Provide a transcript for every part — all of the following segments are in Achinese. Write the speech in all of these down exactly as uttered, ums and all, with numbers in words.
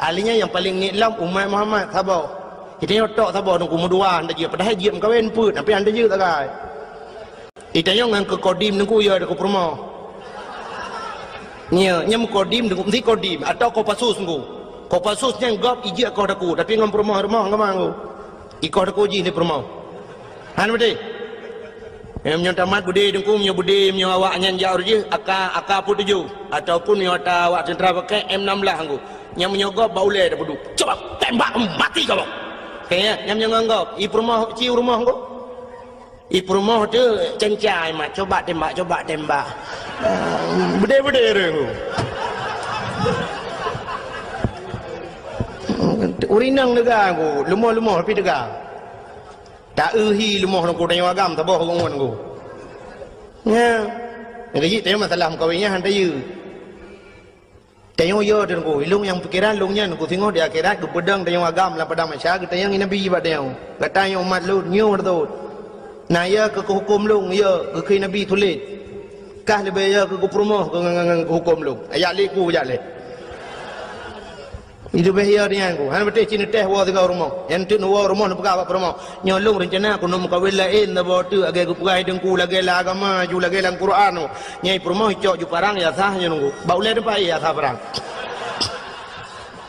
Ahli nyan nyang paleng niet lom umat Muhammad saboh. Geutanyoe tok saboh Teungku meudua hana jeuet, padahai jeuet meukawen peuet, tapi hana jeuet sagai. Geutanyoe ngon keu kodim Teungku, ya, keu peurumoh. Nya, nyang kodim Teungku, meusti kodim atau Kopassus Teungku. Kopassus nyan gob ijeuet koh Teungku, tapi ngon peurumoh-rumoh ngon Teungku. Ikoh Teungku jih di peurumoh. Han beutôi. Meunyoe tamat beudé Teungku, meunyoe beudé, meunyoe awak nyan jak ureueng jih, AK, AK peuet tujoh, ataupun meunyoe ata awak teuntara pakai M enam belas Teungku. Nyan meunyoe gob bak ulèe tapeuduek. Coba tembak mati kamoe. Oke, ya, nyan meunyoe ngon gob. I peurumoh, ci peurumoh Teungku. I peurumoh tu cencai mat. Coba tembak, coba tembak. Ah, beudé-beudé ureueng Teungku. Ureueng inong teuga Teungku, leumoh-leumoh tapi teuga. Ta-eu hi leumoh Teungku, tanyoe agam saboh ureueng Teungku. Nya. Nyang keuh jih tanyoe masalah meukawen nyan han tayue. Tanyoe yo Teungku, ilong nyang pikeran lôn nyan Teungku, singoh di akhirat geupeudong tanyoe agam lam padang mahsyar, geutanyong Nabi bak tanyoe. Gata nyoe umat lôn, nyoe beutôi. Na yo keu huköm lôn, yo keu Nabi tuléh. Kah leubeh yo keu peurumoh keu ngon, ngon, ngon huköm lôn. Ajak lé ku, ajak lé. Leubeh yo nyan Teungku. Hana beutôi cit neuteh woe sigoe rumoh. Nyang teuk neuwoe rumoh neupeugah bak peurumoh, "Nyoe lôn reuncana keuneuk meukawen laén saboh teuk, lagèe geupeugah Teungku, lagèe lam agama ju, lagèe lam Quran." Nyang i peurumoh icok ju parang, ya sah nyoe Teungku. Bak ulèe teumpat ya sah parang.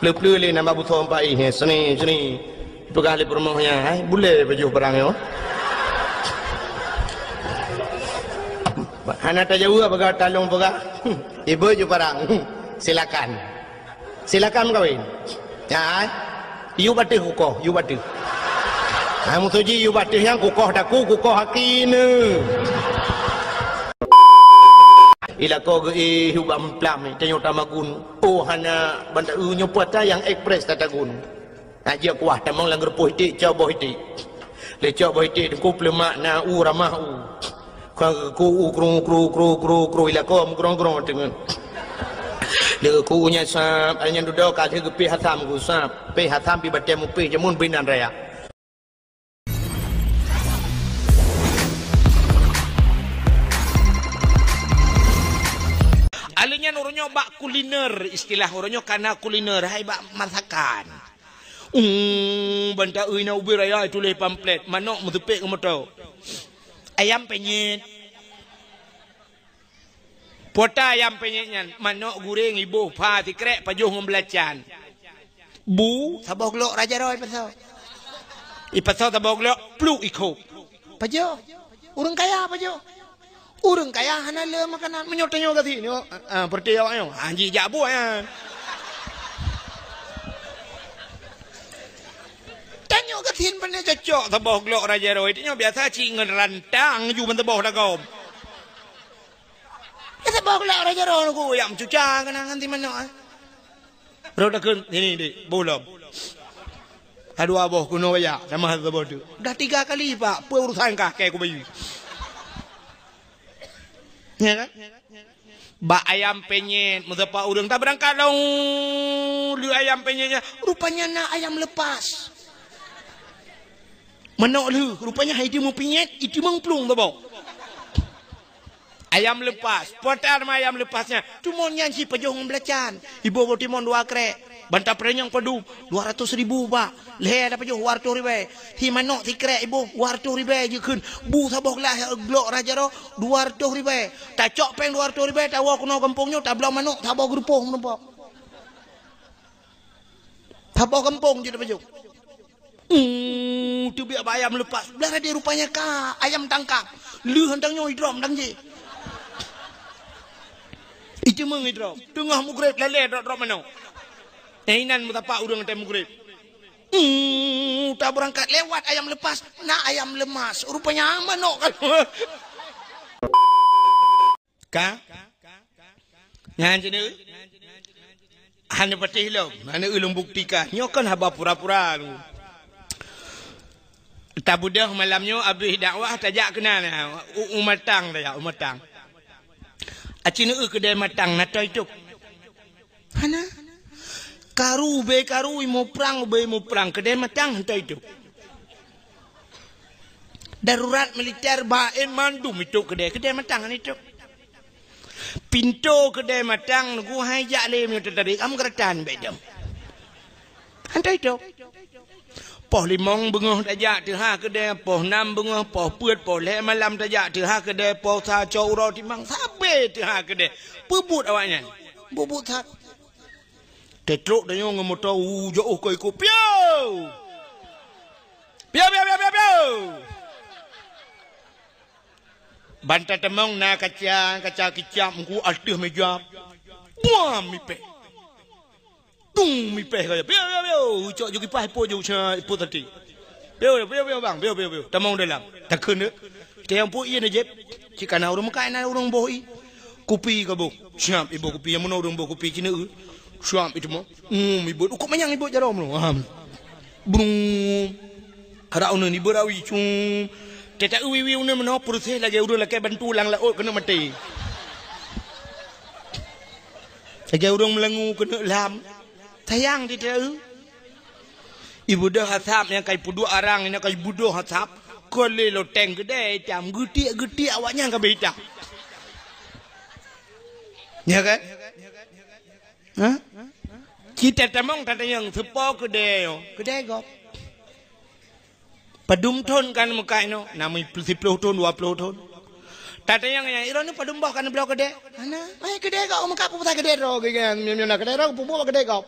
Pleu-pleu lé nambah busoe empat ih, seni, seni. Peugah lé peurumoh nyan, "Hai, bulèe pajoh parang nyoe." Hana tajaweueb, peugah talong peugah. Ibu ju parang. Silakan. Silakan meukawen. Ya, ai. Yub ateueh kukoh, yub ateueh. Ha, musoh jih yub ateueh nyan kukoh daku, kukoh aki neu. Ilako geuéh ubak meulam, tanyoe tamagun. Oh, hana banda, eh, nyoe puasa nyang ekspres tatagun. Nak jeuet kuah tamong lam geureupoh iték, cok boh iték. Lé cok boh iték Teungku, peuleumak na u ramah u. Ka ku u kru, kru, kru, kru, kru, ilako meugrong-grong teungeut. Lé ku u nyan sab, ai nyan dudoe ka lheueh geupéh asam ku sab. Péh asam pi batèe mupéh jameun binan raya. Alèh nyan uroe nyoe bak kuliner, istilah uroe nyoe kana kuliner, hai bak masakan. Uh, banta ui na ubé raya tuléh pamflet, manok meuteupék ngon moto. Ayam penyet. Pota ayam penyet nyan, manok guréng iboh pha sikrek pajoh ngon beulacan. Bu, saboh glok raja roe ipasoe. Ipasoe saboh glok, pluk ikhob. Pajoh. Ureueng kaya pajoh. Ureueng kaya hana le makanan. Meunyoe tanyoe gasien nyoe, ah, ah, peureuté awak nyoe. Ah, jijak buet, ah. Tanyoe gasien pane cocok saboh glok raja roe. Tanyoe biasa cit ngon rantang ju ban saboh dagom. Ya saboh glok raja roe ku, ya meucuca keunan ngon si manok, ah. Rot takheun, sini, Dik, boh lom. Ka dua boh keunoe baya, tamah saboh teuk. Dah tiga kali, Pak, peue urusan kah kèe kubayeue. Ya kan? Bak ayam penyet, meusapat ureueng tabeurangkat lom, lheueh ayam penyet nyan, rupanya na ayam lepas. Manok lheueh, rupanya hai teumeupinyet, iteumeung plueng saboh. Ayam lepas. Peue atra nama ayam lepas nyan? Timon nyan sipajoh ngon beulacan. Iboh goe timon dua krek. Banta peurenyang padum? Dua ratus ribu, Pak. Lhèe tapajoh dua ratus ribèe. Si manok sikrek iboh dua ratus ribèe jikheun. Bu saboh glah glok raja roe dua ratus ribèe. Tacok péng dua ratus ribèe, tawoe keunoe gampông nyoe, tabloe manok saboh geureupoh meunumpok. Saboh gampông jeuet tapajoh. Uh, teubiet bak ayam lepas. Blah tadi rupanya ka ayam tangkap. Lheueh hantang nyoe idrop dang jih. Iteumeung idrop. Teungoh mugreb lalè drop-drop manok. Eh, inan meusapat ureueng watèe mugreb. Uh, tabeurangkat lewat ayam lepas. Na ayam lemas. Rupanya manok kan. Ka? Nyan cit, hana patéh lom, hana ulôn buktikan. Nyoe kan haba pura-pura lôn. Tabeudôh malam nyoe abéh dakwah tajak keunan, u, u Matang tajak, u Matang. Aci neu keudè Matang na toe itôb? Hana. Karu ubé karu, imeum prang ubé imeum prang, keudè Matang hana toe itôb. Darurat militer ba-, eh, mandum itôb keudè, keudè Matang han itôb. Pintoe keudè Matang Teungku hai jak lé meunyoe teutabek, am geuratan bèk dong. Antoi tok. Poh limong beungoh tajak teuha keudè, poh nam beungoh, poh peuet, poh lhèe malam tajak teuha keudè, poh sa cok uroe timang sabé teuha keudè. Peubuet awaknyan. Buet-buet that. Teutrok tanyoe ngon moto, u, jôh keu ikôt. Piôh! Piôh, piôh, piôh, piôh, piôh! Ban tatamong na kaca, kaca kicap meuku ateueh meja. Buam mipèh. Tung mipèh kaya. Piôh, piôh, piôh. Ucok ju kipas ipo ju usa ipo tadi. Piôh, piôh, piôh, bang. Piôh, piôh, piôh. Tamong dalam. Takheun deh. Kita nyang pok ié na jép. Cit kana ureueng meukat na ureueng boh ié. Kupi ka boh. Siap iboh kupi. Nyang meunoe ureueng boh kupi cina eu. Siap itu mo. Hmm, ibot. Ukok manyang ibot jaroe meunoe. Ha. Brung. Ada uneun ibot rawi. Cung. Teta eu wiwi uneun meunoe proses lagèe ureueng lakèe bantu lam laôt keuneuk maté. Lagèe ureueng meulangu keuneuk lam. Sayang di teu. Ibeudôh asap nyang ka ipeuduek arang, nyang ka ibeudôh asap, kon lé loteng keudè itam, geutiek-geutiek awaknyan ka beuitam. Ya kan? Ha? Cit tatamong tatanyong, soe po keudè nyoe? Keudè gob. Padum thon ka neumeukat inoe? Na meusiplôh thon, dua plôh thon. Tatanyong nyan, "Droeneuh padum boh ka neubloe keudè?" "Hana." "Ai, keudè gob meukat, peue pasai keudè droe?" Geuh nyan, meunyoe na keudè droe, peue buet keudè gob?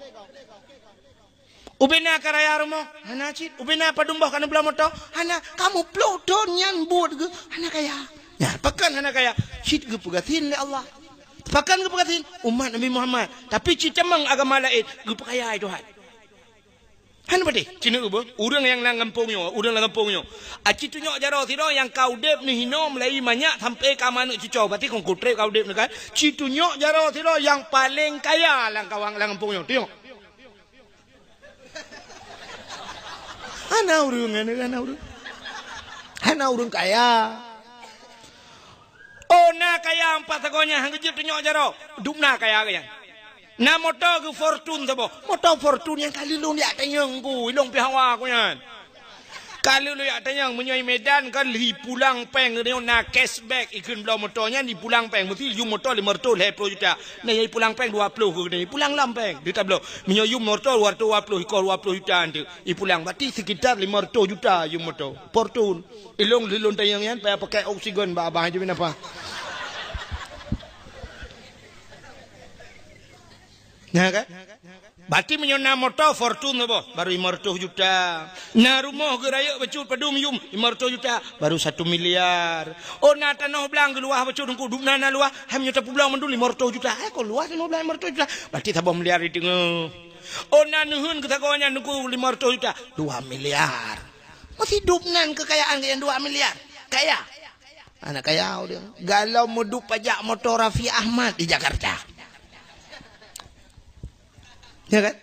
"Ubena ka raya rumoh?" "Hana cit." "Ubena padum boh ka neubloe moto?" "Hana." "Ka meuplôh thon nyan buet geuh hana kaya." Nyan, pakon hana kaya? Cit geupeugah sin lé Allah. Pakon geupeugah sin? Umat Nabi Muhammad. Tapi cit tamong agama laén, geupeukaya lé Tuhan. Hana padé, cit na eu beuh, ureueng nyang lam gampông nyoe, ureueng lam gampông nyoe. Aci tunyok jaroe sidroe nyang ka udép neuh hinoe meulayi manyak sampoe ka manök cucoe, berarti kon kutrép ka udép neuh kan. Ci tunyok jaroe sidroe nyang paleng kaya lam kawang lam gampông nyoe, tunyok. Hana ureueng, hana, hana ureueng. Hana ureueng kaya. Oh, na kaya empat sagoe nyan, han geujeuet tunyok jaroe. Dum na kaya geuh nyan. Na moto geuh Fortune saboh. Moto Fortune nyang ka lheueh lôn jak tanyong ku, ilong pih hawa ku nyan. Ka lheueh lôn jak tanyong, meunyoe i Medan kan lheueh pulang péng, nyoe na cashback, ikheun bloe moto nyan ipulang péng, meusti yum moto limong reutôh lhèe plôh juta. Na nyang ipulang péng dua plôh keu geutanyoe, ipulang lom péng, di tabloe. Meunyoe yum moto dua reutôh dua plôh, ikor dua plôh juta nteuk, ipulang. Berarti sekitar limong reutôh juta yum moto Fortune. Ilong lheueh lôn tanyong nyan, payah pakai oksigen bak abah, jeuet nafah. Nah, kan? Berarti meunyoe na moto Fortune saboh, baru lima ratus juta. Na rumoh geurayeuk bacut padum yum, lima ratus juta, baru satu miliar. Oh, na tanoh blang geuluwah bacut Teungku, dum na, na luwah, hai meunyoe tapeublang mandum lima ratus juta. Hai, kon luwah tanoh blang lima ratus juta. Berarti saboh miliar di teungoh. Oh, na neuheun geusagoe nyan Teungku lima ratus juta, dua miliar. Meusidop nan keukayaan nyang dua miliar. Kaya. Aneuk kaya ureueng. Galom meudup pajak moto Raffi Ahmad di Jakarta. Ya kan?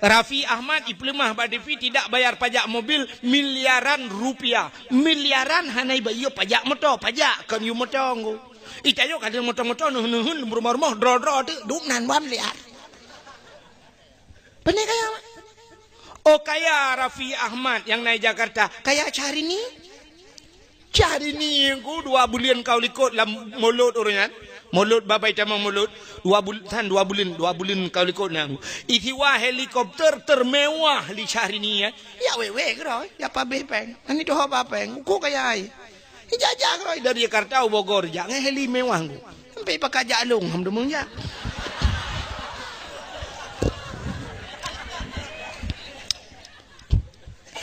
Raffi Ahmad ipeuleumah bak T V tidak bayar pajak mobil miliaran rupiah. Miliaran hana ibayeu pajak moto, pajak kon yum moto ngku. Itayo kada moto-moto neuheun-neuheun rumoh-rumoh droe-droe tu dum nan dua miliar. Pane kaya? Oh, kaya Raffi Ahmad nyang na i Jakarta. Kaya Syahrini? Syahrini ngku dua buleuen ka likot lam mulod ureueng nyan. Mulod babai tamong mulod. Dua bul-, tan dua buleuen, dua buleuen ka likot nyan. Isiwa helikopter termewah lé Syahrini, eh. Ya wewe keudroe, ya pabeh péng. Ani tuho ba péng, uko kaya ai. Ijak-jak keudroe dari Jakarta u Bogor, jak ngon heli mewah ngku. Sampai pakajak lôn, alhamdulillah jak.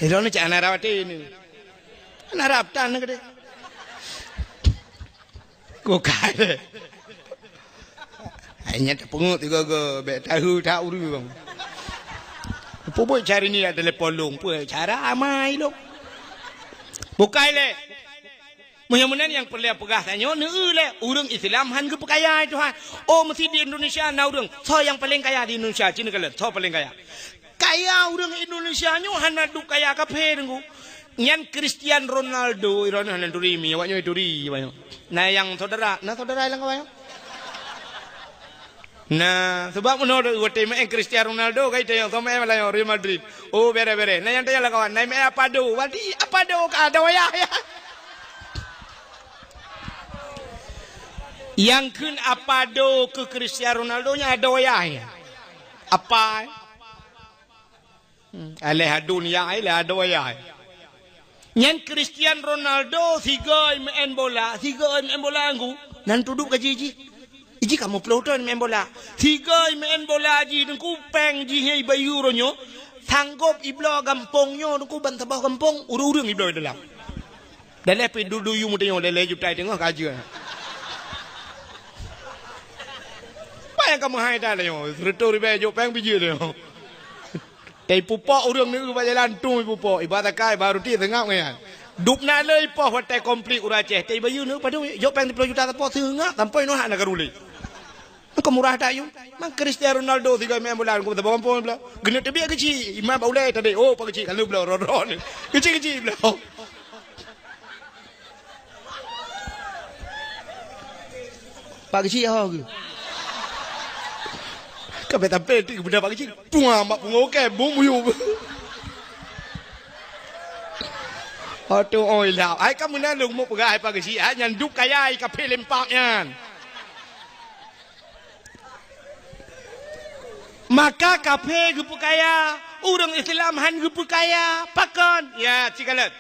Ilôn ni cak hana rap até ni. Hana rap tan keudeh. Ku kai deh. Ai nyan tapeungeut tiga-tiga, bèk tahu tak ureueng. Peue buet Syahrini dak telepon lôn, peue cara amai lôn. Bukai lé. Meunyoe meunan nyang peureulèe peugah tanyoe, neu-eu lé ureueng Islam han geupeukaya lé Tuhan. Oh, meusti di Indonesia na ureueng. Soe nyang paleng kaya di Indonesia? Ci neukalon, soe paleng kaya? Kaya ureueng Indonesia nyoe hana duek kaya kaphé Teungku. Nyan Cristiano Ronaldo, droeneuh hana turi mi, awak nyoe turi, awak nyoe. Na nyang saudara, na saudara lam kawan nyoe? Nah, sabab meunoe watèe meu'en Cristiano Ronaldo, kai tanyong, "Soe meu'en malam nyoe?" "Real Madrid." "Oh, bèrèh, bèrèh." Na nyang tanyong lam kawan, "Na meu'en Apado?" Berarti Apado ka ada wayah, ya. Nyang kheun Apado keu Cristiano Ronaldo nyan ada wayah, ya. Apa, eh? Hmm, aléh aduen yah, aléh aduen yah. Nyan Cristiano Ronaldo sigoe meu'en bola, sigoe meu'en bola nggu, nan tudok gaji jih. Iji kamoe ploh thon meu'en bola. Sigoe meu'en bola jih Teungku, péng jih nyang ibayeue uroe nyoe, sanggop ibloe gampông nyoe Teungku, ban saboh gampông, ureueng-ureueng ibloe dalam. Daleh pi dudu yum tanyoe lhèe juta teungoh ka jeuet. Apa nyang ka meuhai that tanyoe? Seratus ribèe jok péng pijeuet tanyoe. Tei pupok ureueng neu bak jalan tu pupok. Iba takai baru ti seungap nyan. Dub na lé ipoh watèe konflik ureueng Aceh. Tei bayeue neu padum jok péng siplôh juta sapo seungap sampoe noh hana ka rulé. Engkau murah that yum. Mang Cristiano Ronaldo sigoe meu'en bola, engkau saboh gampông bloe. Geuneuk teubiet keuchik, iman bak ulèe tadi. Oh, pak keuchik, kalau bloe, ron-ron. Keuchik-keuchik bloe. Pak keuchik ho geu. Ka bèk tapé ti geubeudôh pak keuchik. Puang mak pungo ke bum buyu. Aduh, oi lah. Ai ka meunan lôn meupeugah ai pak keuchik, ai nyan dub kaya ai ka phé lempap nyan. Maka kafé geupeukaya, ureueng Islam han geupeukaya. Pakon? Ya, sikalon.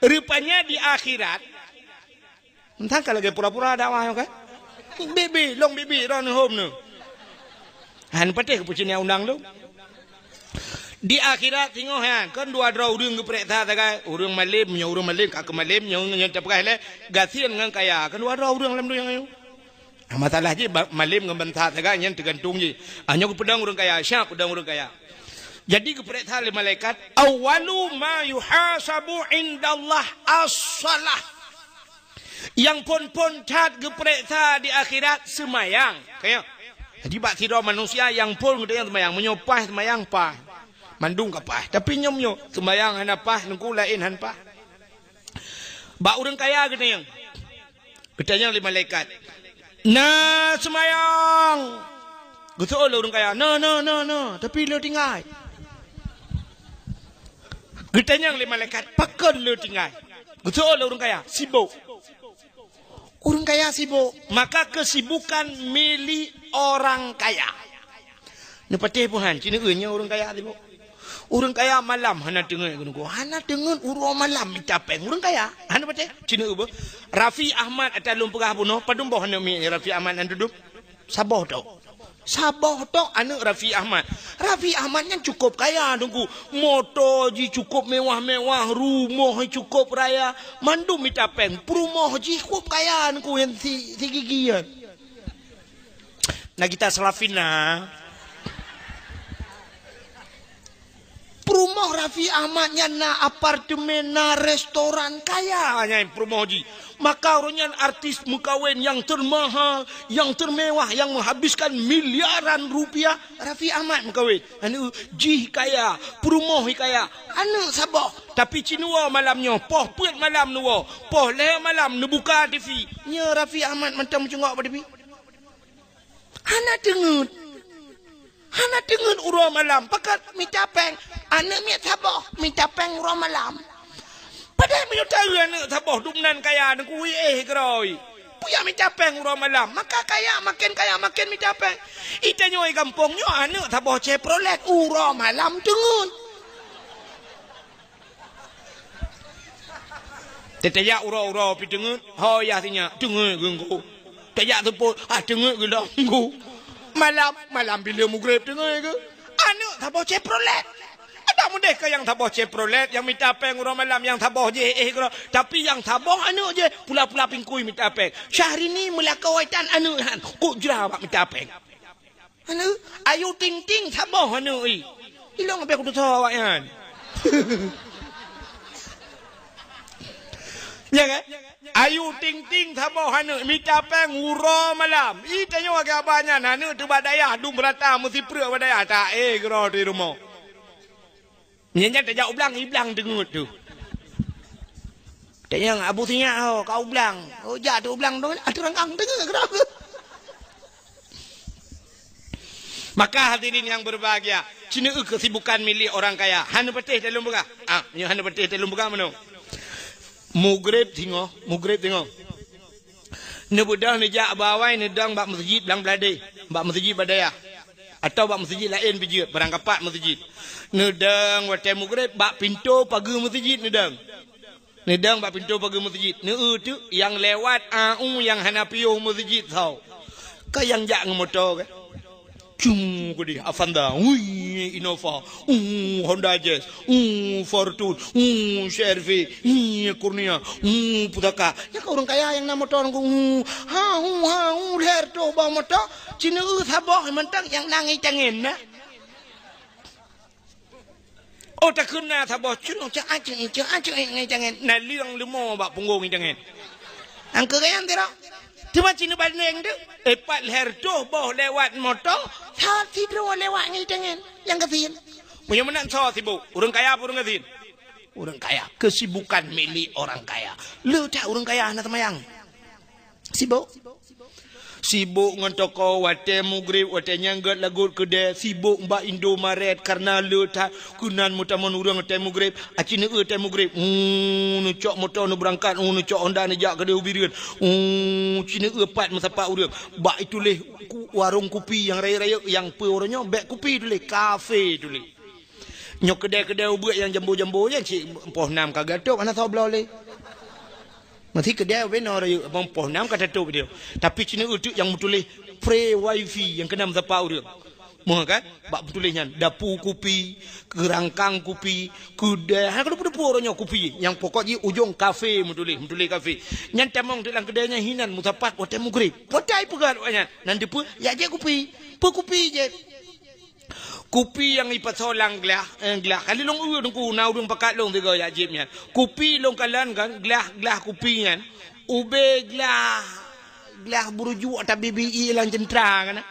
Rupanya di akhirat, entah ka lagèe pura-pura dakwah nyoe kan? Bibi, long bibi, ron hom neu. Han patéh keu peucina undang tu. Di akhirat singoh nyan, kan dua droe ureueng geupareksa sagai, ureueng malém, nyoe ureueng malém, ka keu malém, nyoe, nyoe tapeugah lé, gasien ngon kaya, kan dua droe ureueng lam donya nyoe. Masalah jih ba-, malém ngon bansa sagai nyan teugantung jih. Ah, nyoe geupeudong ureueng kaya, siap peudong ureueng kaya. Jadi geupareksa lé malaikat, "Awwalu ma yuhasabu indallah as-shalah." Nyang phon-phon that geupareksa di akhirat seumayang. Kaya. Jadi bak sidroe manusia nyang phon geutanyoe seumayang, meunyoe paih seumayang paih. Mandum ka paih. Tapi nyoe meunyoe seumayang hana paih, Teungku, laén han paih. Bak ureueng kaya geutanyoe. Geutanyong lé malaikat, "Na seumayang?" Geuseuôt lé ureueng kaya, "Na, na, na, na, tapi le tinggai." Geutanyong lé malaikat, "Pakon le tinggai?" Geuseuôt lé ureueng kaya, "Sibok." Ureueng kaya sibok, maka kesibukan milik orang kaya. Neupatéh peuhan, ci neueu nyoe ureueng kaya sibok. Ureueng kaya malam hana teungeut keunoe, hana teungeut uroe malam mita péng. Ureueng kaya, hana patéh, ci neueu beuh. Raffi Ahmad ata lôn peugah bunoe, padum boh aneuk miet Raffi Ahmad nyan dudoe? Saboh tok. Saboh tok aneuk Raffi Ahmad. Raffi Ahmad nyan cukôp kaya, Teungku. Moto jih cukôp mewah-mewah, rumoh jih cukôp raya, mandum mita péng. Peurumoh jih cukôp kaya, Teungku, nyang si, si gigi nyan. Na kita Selafina. Peurumoh Raffi Ahmad nyan na apartemen, na restoran, kaya nyan peurumoh jih. Maka uroe nyan artis meukawen nyang termahal, nyang termewah, nyang menghabiskan miliaran rupiah, Raffi Ahmad meukawen. Aneuk jih kaya, peurumoh jih kaya, aneuk saboh. Tapi ci neuwoe malam nyoe, poh peuet malam neuwoe, poh lhèe malam neubuka T V. Nyoe Raffi Ahmad mantong meucunggok bak T V. Hana teungeut. Hana teungeut uroe malam. Pakon mita péng? Aneuk miet saboh mita péng uroe malam. Padahai meunyoe taeu aneuk saboh dum nan kaya, Teungku, éh keurôi. Peue jak mita péng uroe malam? Maka kaya, maken kaya, maken mita péng. Di tanyoe gampông nyoe aneuk saboh Chevrolet uroe malam teungeut. Tajak uroe-uroe pih teungeut, ho yah sinyak, teungeut geuh Teungku. Tajak seupôt, ah, teungeut geuh lom Teungku. Malam, malam bileueng mugreb teungeut geuh. Aneuk saboh Chevrolet. Adak meudeh keu nyang saboh Chevrolet, nyang mita péng uroe malam, nyang saboh jih éh keudroe. Tapi nyang saboh aneuk jih, pula-pula pingkui mita péng. Syahrini meulakoe tan aneuk nyan, kok jra bak mita péng. Aneuk, Ayu Ting Ting saboh aneuk i. Ilong habéh kutusoe awaknyan. Ya kan? Ayu Ting Ting saboh aneuk mita péng uroe malam. I tanyoe lagèe abah nyan, aneuk teuh bak dayah, dum rata meusipreuk bak dayah, ta éh keudroe di rumoh. Nyan, nyan tajak u blang, i blang teungeut teuh. Tanyong Abu Sinyak, "Oh, ka u blang." "Oh, jak teuh u blang tu, atu rangkang teungeut keudroe." Maka hadirin yang berbahagia, ci neueu kesibukan milik orang kaya. Hana patéh talôn peugah. Ah, nyoe hana patéh talôn peugah meunoe. Mugreb singoh, mugreb singoh. Neubeudôh neujak bak awai neudong bak meuseujid Blang Bladeh, bak meuseujid bak dayah. Atawa bak meuseujid laén pih jeuet, barangkapat meuseujid. Neudong watée mugreb bak pintoe pageue meuseujid neudong. Neudong bak pintoe pageue meuseujid. Neueu teuk nyang lewat, a, u nyang hana piôh meuseujid soe. Ka nyang jak ngon moto kan. Cum keudeh Avanza, ui, Innova, uh, Honda Jazz, uh, Fortuner, uh, C R V, uh, Kurnia, uh, Pusaka. Nyan ka ureuëng kaya nyang na moto ngon, uh, ha, uh, ha, uh, lhèe reutôh boh moto, ci neueu saboh mantong nyang na ngon tangen na. Oh, takheun na saboh cunong cak aceh, cak aceh ngon tangen. Na liang leumo bak punggong ngon tangen. Angkeu gayang tira. Teuma ci neubandeng tu, eh, pat lhèe reutôh boh lewat moto, sa sidroe lewat ngon tangen. Nyang gasien. Meunyoe meunan soe sibok, ureuëng kaya apa ureuëng gasien? Ureuëng kaya. Kesibukan milik orang kaya. Le that ureuëng kaya hana seumayang. Sibok. Sibok ngon toko watée mugreb, watée nyan gét lagot keudè, sibok bak Indomaret, kareuna le that keunan meutamong ureuëng watée mugreb, aci neueu watée mugreb. Uh, neucok moto neubeurangkat, uh, neucok Honda neujak keudeh u Bireuen. Uh, ci neueu pat meusapat ureuëng. Bak ituléh ku-, warong kupi nyang rayeuk-rayeuk, nyang peue uroe nyoe, bék kupi tuléh, kafe tuléh. Nyoe keudè-keudè ubeut nyang jambo-jambo nyan cit poh nam ka geutôp hana soe bloe lé. Masih keudè ubé noe rayeuk abang poh nam ka tatôp dia. Tapi ci neueu teuk nyang meutuléh free wifi nyang keunan meusapat ureuëng. Moh kan? Bak meutuléh nyan dapu kupi, keurangkang kupi, keudè. Ha, ka depu-depu uroe nyoe kupi. Nyang pokok jih ujong kafe meutuléh, meutuléh kafe. Nyan tamong teuk lam keudè nyan hinan meusapat watée mugreb. Potai peugah awaknyan. Nan dipeue? Ya jép kupi. Peue kupi jép? Kupi nyang ipasoe lam glah, eh, glah. Kali lôn ueh teungku, na ureuëng pakat lôn sigoe jak jép nyan. Kupi lôn kalon kan, glah, glah kupi nyan. Ubé glah, glah burujuk ata bibi ie lam ceuntra kan.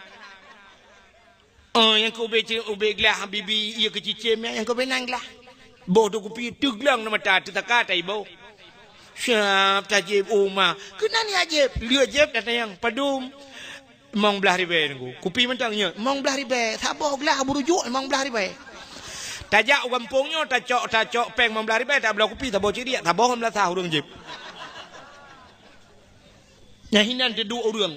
Oh, nyang keu ubé ce-, ubé glah bibi ie keu cicém nyan, nyang keu ubé nan glah. Boh tu kupi teuglong na mata, teutaka ta iboh. Siap tajép uma. Keunan ya jép, lheueh jép tatanyong, padum? Limong blaih ribèe nunggu. Kupi mantong nyoe, limong blaih ribèe. Saboh glah burujuk limong blaih ribèe. Tajak u gampông nyoe, tacok, tacok péng limong blaih ribèe, tabloe kupi, saboh ciriak, saboh limong blaih sah ureuëng jép. Nyan hinan teuduek ureuëng.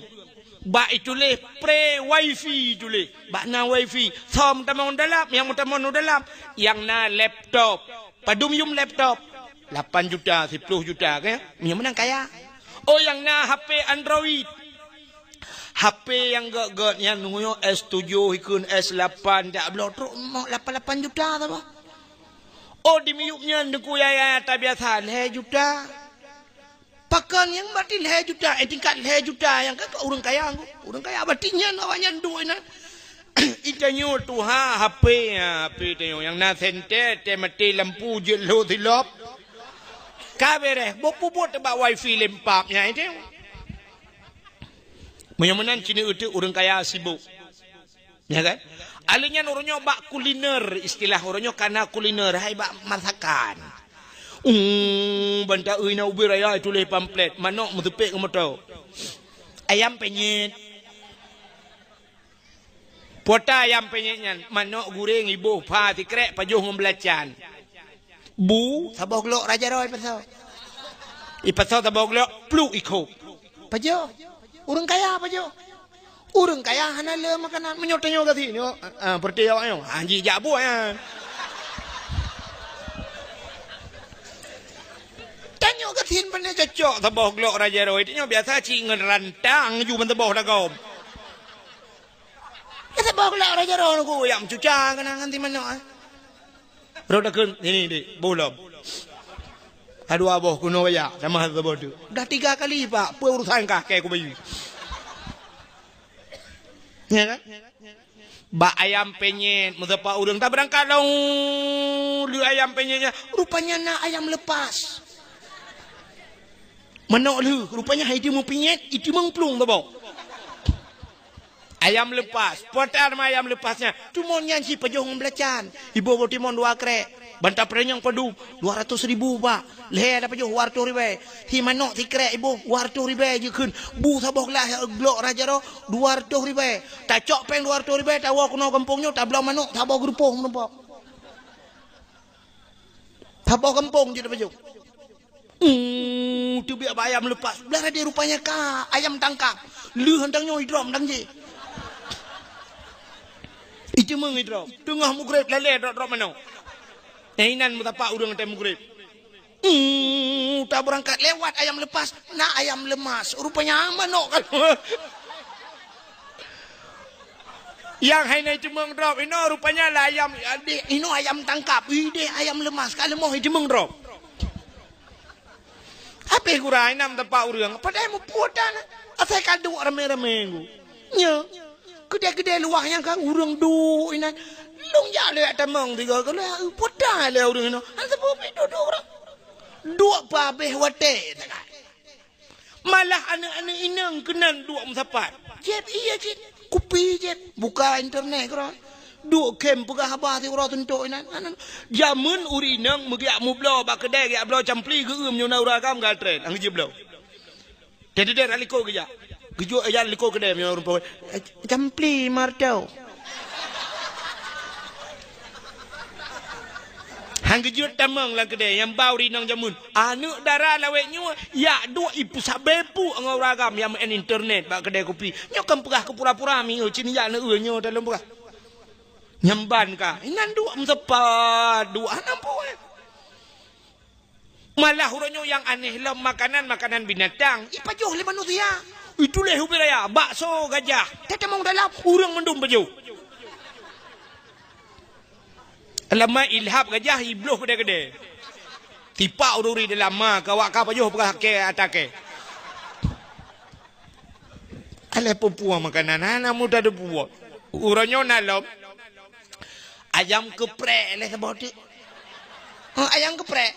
Bak ituléh pre wifi tuléh. Bak na wifi. Soe meutamong dalam, nyang meutamong dalam. Nyang na laptop. Padum yum laptop? Lapan juta, siploh juta, kan? Meunyoe meunan kaya. Oh, nyang na H P Android. H P nyang gét-gét nyan nyoe S tujoh ikheun S lapan jak bloe trok mo-, lapan lapan juta saboh. Oh, di miyueb nyan deungon yaya tabiasa lhèe juta. Pakon nyang batin lhèe juta, eh, tingkat lhèe juta nyang ka, ka ureuëng kaya ngon. Ureuëng kaya batin nyan awaknyan duek inan. Itanyoe tuha H P, ha, H P tanyoe nyang na senter, teumaté lampu jeuet lhôh silop. Ka beres, boh peubuet bak wifi lempap nyan itu. Meunyoe meunan ci neueu teuk ureuëng kaya sibok. Ya kan? Alèh nyan uroe nyoe bak kuliner, istilah uroe nyoe kana kuliner, hai bak masakan. Uh, banta ui na ubé raya tuléh pamflet, manok meuteupék ngon moto. Ayam penyet. Pota ayam penyet nyan, manok guréng iboh pha sikrek pajoh ngon beulacan. Bu, saboh glok raja roe ipasoe. Ipasoe saboh glok, pluk ikho. Pajoh. Ureuëng kaya pajoh. Ureuëng kaya hana le makanan. Meunyoe tanyoe gasien nyoe, ah, ah, peureuté awak nyoe. Hanji jak buet nyan. Tanyoe gasien pane cocok saboh glok raja roe. Tanyoe biasa cit ngon rantang ju ban saboh dagom. Ka saboh glok raja roe nunggu yak meucuca keunan ngon si manok, eh. Rot takheun, sini, Dik, boh lom. Ka dua boh keunoe baya, tamah saboh tu. Dah tiga kali, Pak, peue urusan kah kèe kubayeue. Ya kan? Bak ayam penyet, meusapat ureuëng tabeurangkat lom, lheueh ayam penyet nyan, rupanya na ayam lepas. Manok lheueh, rupanya hai teumeupinyet, i teumeuplung saboh. Ayam lepas. Peue teuma ayam lepas nyan? Timon nyan si pajoh ngon beulacan. Iboh boh timon dua krek. Banta peuranyang padum? Dua ratus ribu, Pak. Lhèe ada pajoh dua ratus ribèe. Si manok sikrek iboh dua ratus ribèe jikheun. Bu saboh glah glok raja roe dua ratus ribèe. Tacok péng dua ratus ribèe, tawoe keunoe gampông nyoe, tabloe manok, saboh geurupoh meurumpok. Saboh gampông jeuet pajoh. Uh, teubiet bak ayam lepas. Blah raden rupanya ka ayam tangkap. Lheueh hantang nyoe idrom dang jih. Teumeung idrob. Teungoh mugreb lalée drop-drop manok. Nyang inan meusapat ureuëng watée mugreb. Hmm, ta beurangkat lewat ayam lepas, na ayam lemas. Rupanya manok kan. Nyang hai na iteumeung drop, inoe rupanya lah ayam, ideh, inoe ayam tangkap, ideh ayam lemas, ka leumoh iteumeung drop. Habéh gura inan meusapat ureuëng, padahai muphom that, asai ka duek ramé-ramé ngu. Nyo, keudée-keudée luwah nyang ka ureuëng duek inan. Lôn jak lé tamong tiga kali, peue that lé ureuëng nyoe. Hana sapeue pih duek-duek ureuëng. Duek peuhabéh watée sagai. Malah aneuëk-aneuëk inong keunan duek meusapat. Jép, iya cit. Kupi jép. Buka internet keudroe. Duek khém peugah haba siuroe tuntok inan. Aneuk, jameun ureuëng inong meugeujak mubloe bak keudée, geujak bloe campli geueum nyoe na ureuëng agam geutrén, han geujeuet bloe. Jadi dia rak likot geujak. Geujok ijak likot keudée meunyoe ureuëng pawai. Campli marto. Han geujeuet tamong lam keudée nyang ba ureuëng inong jameun. Aneuk dara lawét nyoe yak duek ipeusabe puk ngon ureuëng agam nyang meu'en internet bak keudée kupi. Nyoe kan peugah keu pura-pura mi, oh, cit nijak neueu nyoe dalam peugah. Nyang ban ka. Inan duek meusapat, duek hana ampôn. Malah uroe nyoe nyang aneh lom makanan, makanan binatang ipajoh lé manusia. Ituléh ubé raya, bakso gajah. Tetemong dalam, ureuëng mandum pajoh. Lama ilhab gajah ibloh gede-gede. Tipak ururi dalam ma ka wak ka pajoh peugah ke atakée. Alah peue-peue makanan hana mudah dibuat. Uroe nyoe na lom. Ayam keuprek lé saboh teuk. Ha, ayam keuprek.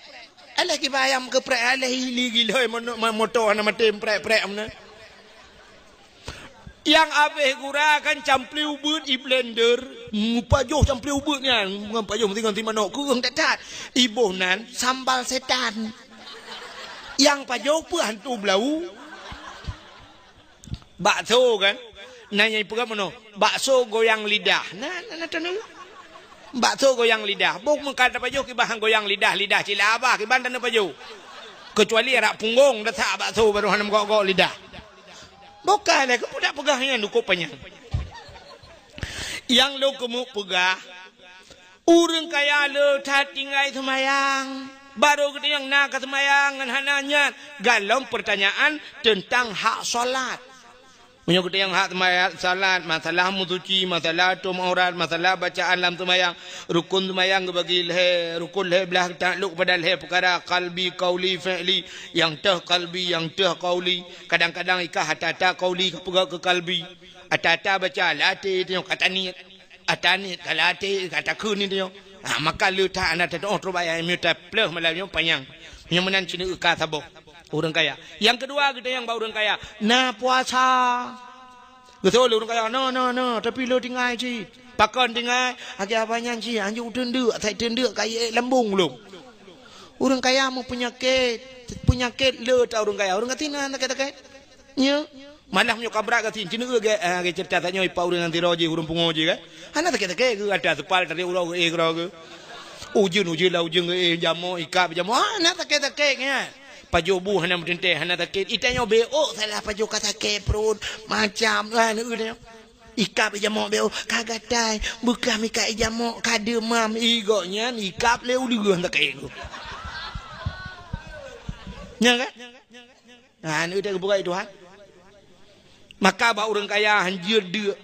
Alah kiban ayam keuprek, alah ili gilhoi moto hana maté prek-prek meunan. Nyang abéh gura kan campli ubeuet i blender, mupajoh campli ubeuet nyan, ngon pajoh meusingon si manok keueng that-that. Iboh nan sambal setan. Nyang pajoh peue hantu blau. Bakso kan? Na nyang peugah meunoe, bakso goyang lidah. Na, na, na, na. Bakso goyang lidah. Boh meukat tapajoh kiban goyang lidah, lidah cila abah kiban tapajoh. Kecuali arak punggong tasak bakso baru hana meugok-gok lidah. Boh ka lé keupeue dak peugah nyan dukuk panyang. Nyang lôn keumeuk peugah, ureuëng kaya le that tinggai seumayang. Barô geutanyoe na ka seumayang ngon hana nyan. Galom peurtanyaan teuntang hak salat. Meunyoe geutanyoe hak seumayang, salat, masalah meusuci, masalah tom aurat, masalah bacaan lam seumayang, rukon seumayang geubagi lhée, rukon lhée blaih taklok kepada lhée peukara, qalbi, qauli, fi'li, nyang teuh qalbi, nyang teuh qauli. Kadang-kadang ikah ata-ata qauli ka peugah keu qalbi. Ata-ata baca lam até tanyoe ka taniet. Ata niet ka lam até, ka takheun nyoe. Ha, maka le that hana tatu'oh trok bak ayat meunyoe tapleuh malam nyoe panyang. Nyoe meunan cit ka saboh ureuëng kaya. Nyang keudua geutanyoe bak ureuëng kaya, na puasa. Geutôi lé ureuëng kaya, na, na, na, tapi le tinggai cit. Pakon tinggai? Akhé abah nyan cit, anjuk teundeuk, asai teundeuk ka ék lambong lom. Ureuëng kaya meupeunyakét, peunyakét le that ureuëng kaya. Ureuëng gasien na sakét-sakét. Nyo, malah meunyoe ka brat gasien, ceuneuk gét, eh, gét ceurita tanyoe ipak ureuëng nyang sidroe jih, ureuëng pungo jih kan. Hana sakét-sakét geuh, ata seupal tarék uroe geuh, eh, keudroe geuh. Ujeuen, ujeuen lah ujeuen geuh, eh, jamok, ikab jamok. Hana sakét-sakét nyan. Pajoh bu hana meuteuntée, hana sakét. Itanyoe bék salah pajoh ka sakét pruet, macam, ah, neu, neu. Ikab jamok bék, ka gatai, beukah mika jamok, ka deumam, i gobnyan ikab lé uleueng sakét geuh. Nyan kan? Ha, neu teuh geupeugah Tuhan. Maka bak ureuëng kaya hanjeuet deuk.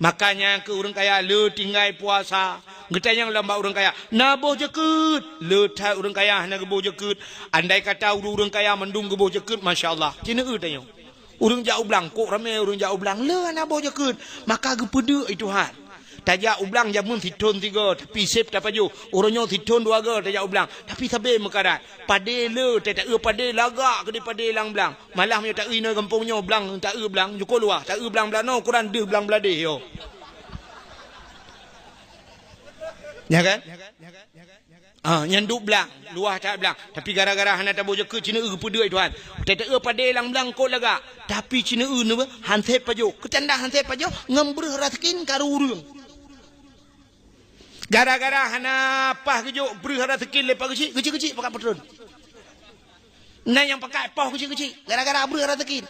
Makanya keu ureuëng kaya le tinggai puasa. Geutanyong lom bak ureuëng kaya, na boh jeukeut? Le that ureuëng kaya hana geuboh jeukeut. Andai kata ureuëng kaya mandum geuboh jeukeut, masya Allah. Ceuneuk tanyoe. Ureuëng jak u blang, kok ramé ureuëng jak u blang. Le hana boh jeukeut. Maka geupeudeuk i Tuhan. Tajak u blang jameun sithon sigoe, tapi sép tapajoh. Uroe nyoe sithon dua goe tajak u blang, tapi sabe meukarat. Padé le, ta-, taeu padé lagak keudéh padé lam blang. Malah meunyoe taeu inoe gampông nyoe blang, taeu blang, jukôh luwah, taeu blang blah noe ukuran deuh blang blah déh yo. Ya kan? Ah, nyan duek blang, luwah that blang. Tapi gara-gara hana taboh jeukeut, ceuneuk geupeudeuk Tuhan. Teuteuk padé lam blang kot lagak. Tapi ceuneuk neuh han sép pajoh. Keutanda han sép pajoh, ngon breuh raseukin karu ureuëng. Gara-gara hana paih geujok breuh raseukin lé Pak Geuchik, Geuchik-Geuchik pakat patron. Na nyang pakat poh Geuchik-Geuchik, gara-gara breuh raseukin.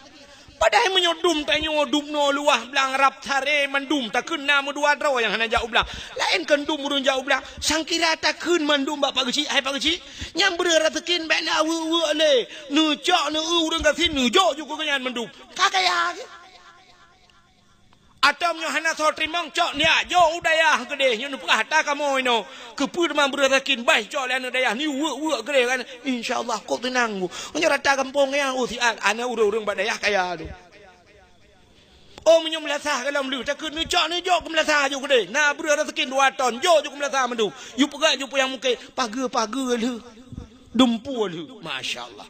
Padahai meunyoe dum tanyoe dum noe luwah blang rab saré mandum takheun na meudua droe nyang hana jak u blang. Laén kon dum ureuëng jak u blang, sangkira takheun mandum bak Pak Geuchik, hai Pak Geuchik, nyang breueh raseukin bèk na weuek-weuek lé. Neucok neu ureuëng gasien neujok ju keu geuhnyan mandum. Ka kaya geuh. Atau meunyoe hana soe teurimong, cok neujak jok u dayah keudeh, nyoe neupeugah ata kamoe inoe. Keupeue teuma breueh raseukin, bah cok lé aneuk dayah ni weuek-weuek keudeh kan. Insya Allah kok teunang bu. Meunyoe rata gampông nyan, oh siat, aneuk ureuëng-ureuëng bak dayah kaya tu. Oh meunyoe meulasah golom lheueh, takheun neucok neujok keu meulasah ju keudeh. Na breueh raseukin dua ton, jok ju keu meulasah mandum. Ju peugah ju peuyang mungkén, pageue-pageue lheueh. Dumpeue lheueh. Masya Allah.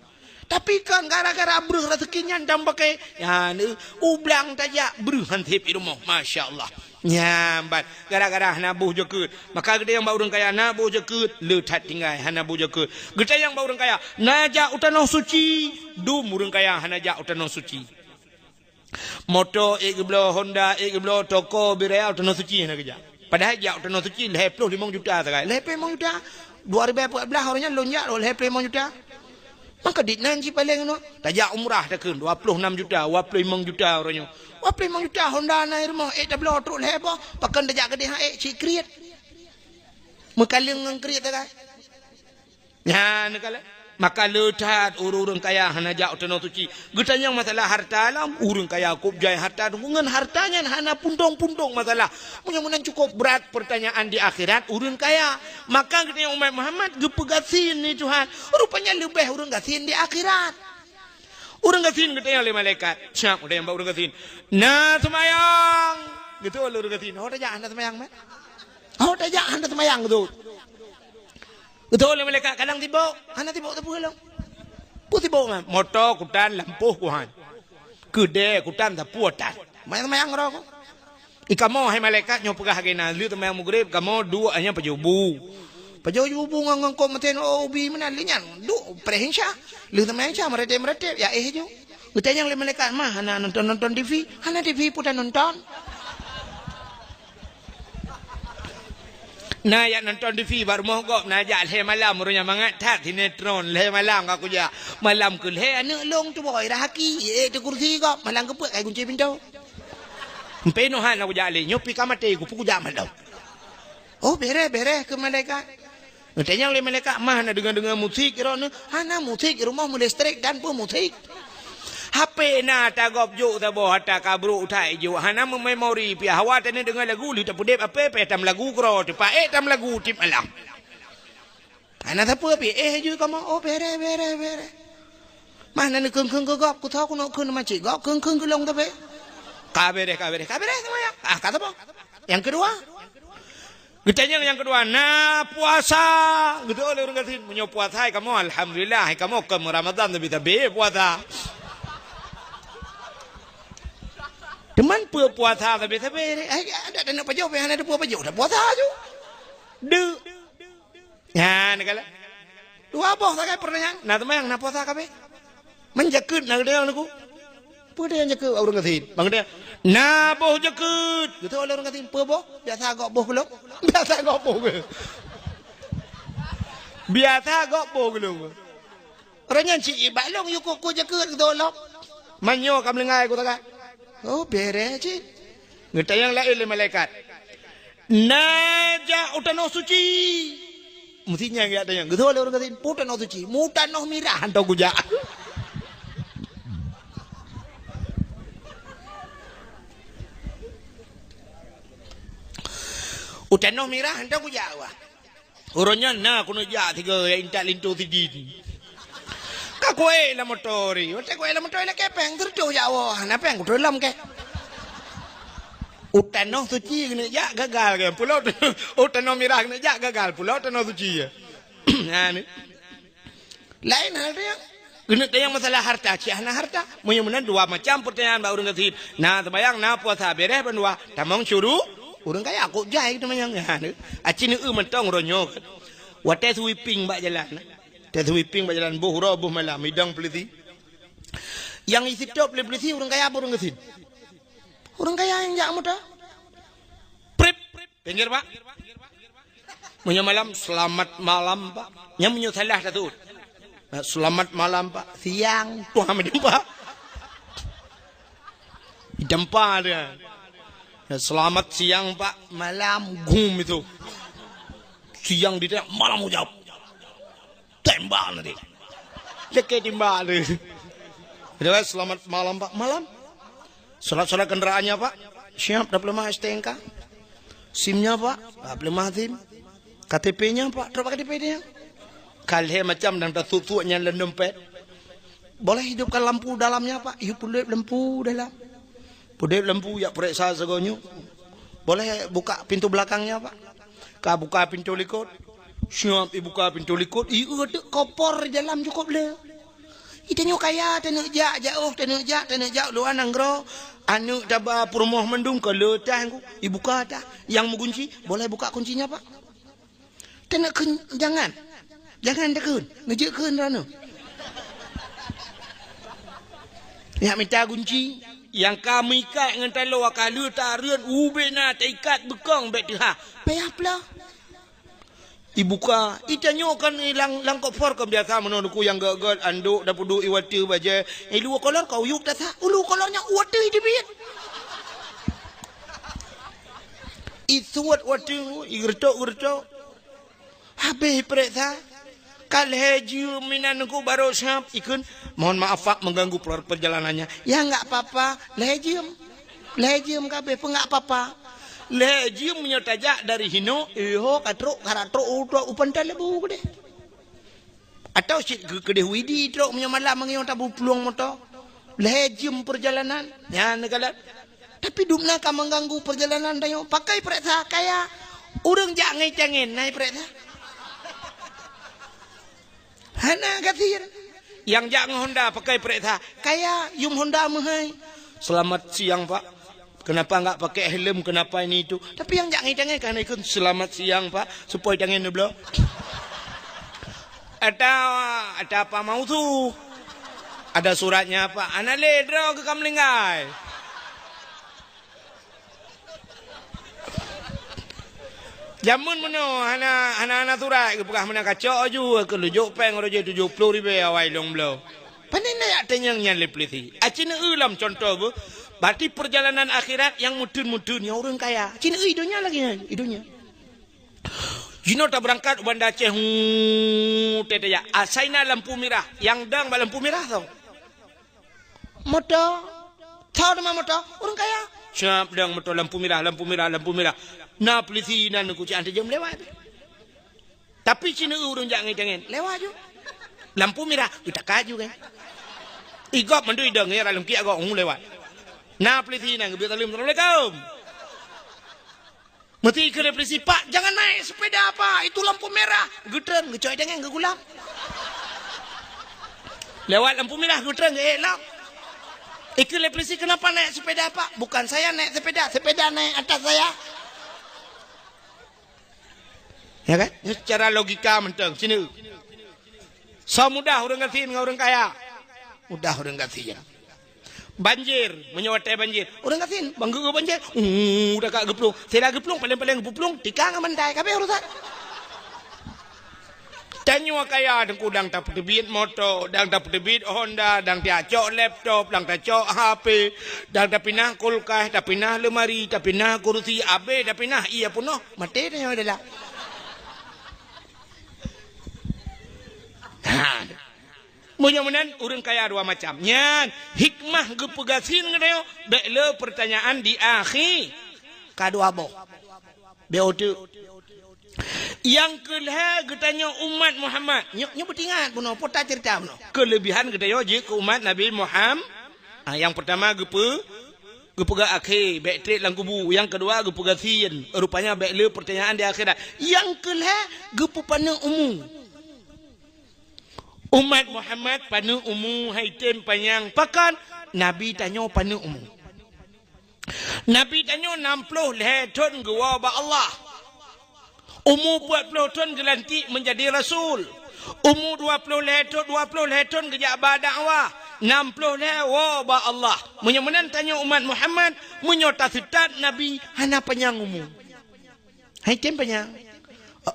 Tapi kan gara-gara breueh raseukin nyan dan pakai, ya, ni, u blang tajak breueh han sép i rumoh. Masya Allah. Nyan ban gara-gara hana boh jakeuet. Maka geutanyoe bak ureuëng kaya na boh jakeuet, le that tinggai hana boh jakeuet. Geutanyoe bak ureuëng kaya na jak u tanoh suci, dum ureuëng kaya hana jak u tanoh suci. Moto ék geubloe, Honda ék geubloe, toko biraya u tanoh suci hana geujak. Padahai jak u tanoh suci lhèe ploh limong juta sagai. Lhèe ploh limong juta. Dua ribèe empat belas uroe nyan lôn jak lhèe ploh limong juta. Maka dit nan cit paleng nyoe. Tajak umrah takheun dua ploh enam juta, dua ploh limong juta uroe nyoe. Dua ploh limong juta Honda na i rumoh, ék tabloe trok lhèe boh. Pakon tajak keudeh han ék cit kriet. Meukaleng ngon kriet sagai. Nyan kala. Maka le that ureuëng-ureuëng kaya hana jak u tanoh suci. Geutanyong masalah harta lom, ureuëng kaya kôb jai harta ngon harta nyan hana puntông-puntông masalah. Meunyoe meunan cukôp brat peurtanyaan di akhirat ureuëng kaya. Maka geutanyong umat Muhammad geupeu gasien ni Tuhan. Rupanya leubeh ureuëng gasien di akhirat. Ureuëng gasien geutanyong lé malaikat. Siap geutanyong bak ureuëng gasien. Na seumayang. Geutanyong lé ureuëng gasien. Ho tajak hana seumayang meh? Ho tajak hana seumayang tu? Geutanyong lé malaikat, kadang sibok, hana sibok sapeue lom. Peue sibok nyan? Moto kutan lampôh kuhan. Keudè kutan sapeue tan. Mayang-mayang roh ku. I kamoe hai malaikat nyoe peugah lagèe na, lheueh teumayang Maghrib kamoe duek nyan pajoh bu. Pajoh bu ngon, ngon kop meusén, oh ubi meunan lheueh nyan. Duek preh Isya. Lheueh teumayang Isya meuratéb-meuratéb, ya éh ju. Geutanyong lé malaikat, "Ma hana nonton-nonton T V?" "Hana T V peue tanonton." Na jak nonton T V bak rumoh gob, na jak lhèe malam, uroe nyan mangat that sinetron, lhèe malam ka kujak. Malam keulhèe aneuk lôn tuboh i rah aki, ék teukursi gob, malam keupeuet kai gunci pintoe. Meupinuh han na kujak lé, nyoe pih ka maté, kupeue kujak malam. Oh, bèrèh, bèrèh keu malaikat. Geutanyong lé malaikat, "Ma hana deungoe-deungoe musik droeneuh?" "Hana musik, rumoh meulestrek dan peue musik." H P na tagob jok saboh ata ka brok that jok, hana meumemori pih. Hawa taneuk deungoe lagu lheueh tapeudeb ape pih tam lagu keudroe teupaék tam lagu tiep malam. Hana sapeue pih, éh ju kamoe, oh bèrèh, bèrèh, bèrèh. Mah na neukheun-kheun keu gob, kutho keunoe kheun macit gob, kheun-kheun keu lôn tapi. Ka bèrèh, ka bèrèh, ka bèrèh seumayang. Ah, ka saboh. Nyang keudua. Geutanyong nyang keudua, "Na puasa?" Geutanyong lé ureuëng gasien, "Meunyoe puasa hai kamoe, alhamdulillah, hai kamoe kon Ramadhan sabe-sabe puasa." Teuma peue puasa sabe-sabe? Hai, adak taneuk pajoh, pih hana teupeue pajoh, dah puasa ju. Deuk. Nyan kala. Dua boh sagai peurtanyaan. Na seumayang, na puasa kabeh? Man jakeuet na geutanyong lé ku. Peue tanyong jakeuet ureuëng gasien? Bang dia, "Na boh jakeuet." Geutanyong lé ureuëng gasien, "Peue boh?" "Biasa gob boh keu lôn." Biasa gob boh keu. Biasa gob boh keu lôn. Uroe nyan cit bak lôn yue kok-kok jakeuet geutanyong lom. Man nyoe ka meulinggai ku sagai. Oh, bèrèh cit. Geutanyong laén lé malaikat. "Na jak u tanoh suci?" Meusti nyan geujak tanyong. Geutanyong lé ureuëng gasien, "Peue tanoh suci?" "Mu tanoh mirah hantom kujak." "U tanoh mirah hantom kujak wah." Uroe nyan na keuneuk jak sigoe nyang intat linto sidin. Ka kuék lam moto ri. Watèe kuék lam moto lakèe péng, teureutôh jak woe. Hana péng, kuteulom kèe. U tanoh suci keuneuk jak gagal kèe. Pulo u tanoh mirah keuneuk jak gagal. Pulo tanoh suci. Ha ni. Laén hal dia. Keuneuk tanyong masalah harta, cit hana harta. Meunyoe meunan dua macam peurtanyaan bak ureuëng gasien. Na seumayang, na puasa, bèrèh bandua. Tamong syuru, ureuëng kaya kok jai teumanyong. Ha, ni. Aci neu mantong uroe nyoe kan. Watèe sweeping bak jalan. Watèe sweeping bak jalan boh uroe boh malam, idong polisi. Nyang isitop lé polisi ureuëng kaya apa ureuëng gasien? Ureuëng kaya nyang jak moto. Prip, pinggir, Pak. Meunyoe malam, "Selamat malam, Pak." Nyan meunyoe salah dah tu. "Selamat malam, Pak." "Siang, Tuan Pak." Jampa dia. Ya, "Selamat siang, Pak." "Malam." Gum itu. Siang di, "Malam ucap." Tembak nanti. Cekik timbak tu. Dia, "Selamat malam, Pak." "Malam." "Surat-surat kendaraannya, Pak?" "Siap, dah peuleumah S T N K." "SIM-nya, Pak?" "Ah, peuleumah SIM." "K T P-nya, Pak?" "Trok K T P dia." Ka lhèe macam nyang tasut-sut nyan lam dompet. "Boleh hidupkan lampu dalamnya, Pak?" Yue peuleueb lampu dalam. Peudeueb lampu, jak peuriksa sigoe nyoe. "Boleh buka pintu belakangnya, Pak?" Ka buka pintu likot. Siap ibuka pintu likot, ieu teuk kopor dalam cukôp le. Itanyoe kaya, taneuk jak jaoh, taneuk jak, taneuk jak luwa nanggroe. Aneuk taba peurumoh mandum ka le tah, ibuka tah. Nyang meugunci, "Boleh buka kuncinya, Pak?" Taneuk kheun, "Jangan. Jangan takheun. Neujeuet kheun droeneuh." Nyak mita gunci, nyang ka meuikat ngon taloe ka le tareuet ubé na taikat beukong bèk teuhah. Payah plah. Ibuka, itanyoe kan lam, lam kopor kan biasa meunoe nuku nyang gèt-gèt, andok tapeuduek iwateuh bajèe. Ilu kolor ka uyueb tasa, ulu kolor nyan wateuh iteubiet. Isuet wateuh, igeureutok-geureutok. Habéh ipeuriksa. Ka lhèe jeuem inan ngon barô siap ikheun, "Mohon maaf, Pak, mengganggu per-, perjalanannya." "Ya, enggak apa-apa." Lhèe jeuem. Lhèe jeuem ka habéh, peue enggak apa-apa. Lhèe jeuem meunyoe tajak dari hinoe, iho ka trok, ka trok u, u Pantai Lebu keudeh. Atawa cit keu-, keudeh Widi trok meunyoe malam meunyoe tabuplueng moto. Lhèe jeuem perjalanan. Nyan neukalon. Tapi dum na ka mengganggu perjalanan tanyoe. Pakon ipeuriksa kaya. Ureueng jak ngon tangen na ipeuriksa. Hana gasien. Nyang jak ngon Honda pakon ipeuriksa. Kaya, yum Honda meuhai. "Selamat siang, Pak." Kenapa enggak pakai helm? Kenapa ini itu? Tapi nyang jak ngon tangen kan ikheun, "Selamat siang, Pak." Supaya tangen neubloe. Ada, ada apa mau tu? Ada suratnya, Pak. Anak le droe keu ka meuninggai. Jameun meunoe hana, hana, hana surat, geupeugah meunan kacok aju, keu lujok péng roje tujoh ploh ribèe awai lôn bloe. Pane na jak tanyong nyan lé peulisi. Aci neueu lom contoh beuh. Berarti perjalanan akhirat nyang meuteun-meuteun nyan ureueng kaya. Aci neueu i donya lagèe nyan, i donya. Jinoe tabeurangkat u Banda Aceh, hu, teuh tajak. Asai na lampu mirah. Nyang dong bak lampu mirah soe? Moto. Soe teuma moto? Ureueng kaya. Siap dong moto lampu mirah, lampu mirah, lampu mirah. Na peulisi nan kucing anti jeuem lewat. Tapi sineuk ureueng jak ngon tangen, lewat ju. Lampu mirah, geutakat ju kan. Igop mandum idong ya lam kiak gok, hu, lewat. Na peulisi nan geubri saleuem, "Assalamualaikum." Meuti keu lé peulisi, "Pak, jangan naik sepeda, Pak. Itu lampu merah." Geutreun, geucok tangen, geugulap. Lewat lampu merah, geutreun, geuék lom. Ikeu lé peulisi, "Kenapa naik sepeda, Pak?" "Bukan saya naik sepeda, sepeda naik atas saya." Ya kan? Nyoe secara logika mantong, sineuk. Soe mudah ureueng gasien ngon ureueng kaya? Mudah ureueng gasien. Banjir, meunyoe watèe banjir, ureueng gasien, bang geu banjir, uh, dah ka geuplueng. Sira geuplueng, paleng-paleng geuplueng, tikang ngon bantai, ka habéh urusan. Tanyoe kaya teungku dang tapeuteubiet moto, dang tapeuteubiet Honda, dang tacok laptop, dang tacok H P, dang tapinah kulkas, tapinah leumari, tapinah kursi, abéh tapinah ie peunoh, maté tanyoe dalam. Ha. Meunyoe meunan, ureueng kaya dua macam. Nyan, hikmah geupeugasien geutanyoe, bèk le peurtanyaan di akhé. Ka dua boh. Bèk uteuk. Nyang keu lhèe geutanyoe umat Muhammad. Nyoe, nyoe beutingat bunoe, po taceurita bunoe. Keulebihan geutanyoe jeuet keu umat Nabi Muham-, ah, nyang peurtama geupeu-, geupeugah akhé, bèk trép lam kubu. Nyang keudua geupeugasien. Rupanya bèk le peurtanyaan di akhirat. Nyang keu lhèe geupeupaneuk umu. Umat Muhammad paneuk umu hai tem panyang. Pakon? Nabi tanyoe paneuk umu. Nabi tanyoe nam ploh lhèe thon geuwoe bak Allah. Umu peuet ploh thon geulantik meunjadi rasul. Umu dua ploh lhèe thon, dua ploh lhèe thon geujak ba dakwah. Nam ploh lhèe woe bak Allah. Meunyoe meunan tanyoe umat Muhammad, meunyoe taseutôt Nabi hana panyang umu. Hai tem panyang.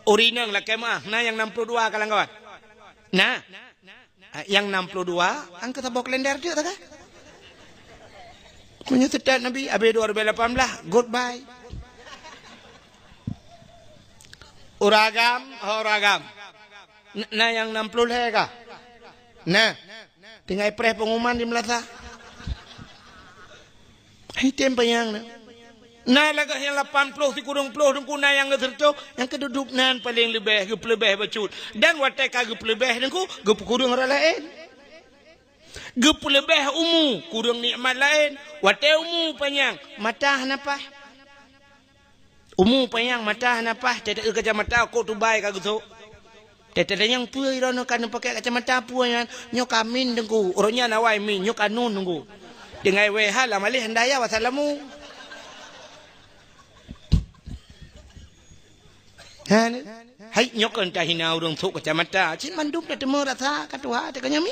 Ureueng inong lakèe meu'ah, na nyang nam ploh dua kawan-kawan? Na. Ah, nyang nam ploh dua, angka saboh kalender teuk takah. Meunyoe seutôt Nabi, abéh dua ribu lapan belas, goodbye. Ureueng agam, ho ureueng agam. N-, na nyang nam ploh lhèe kah? Na. Tinggai preh pengumuman di meulasa. Hai tem panyang na. Na lagak nyang lapan ploh, sikureueng ploh teungku na nyang geuseutôt, nyang keududuk nan paleng leubeh, geupeuleubeh bacut. Dan watèe ka geupeuleubeh teungku, geupeukureueng rot laén. Geupeuleubeh umu, kureueng nikmat laén. Watèe umu panyang, mata hana paih. Umu panyang, mata hana paih, teuteue kacamata, kok tubai ka geusok. Teuteue nyang peue droeneuh ka neupakè kacamata peue nyan? Nyoe ka min teungku, uroe nyan awai min, nyoe ka nun teungku. Tinggai wèh ha lam aléh handai ya wasalamu. Hana. Hai, nyoe kon tahina ureueng sôk kacamata. Cit mandum tateumé rasa ka tuha teuka nyoe mi.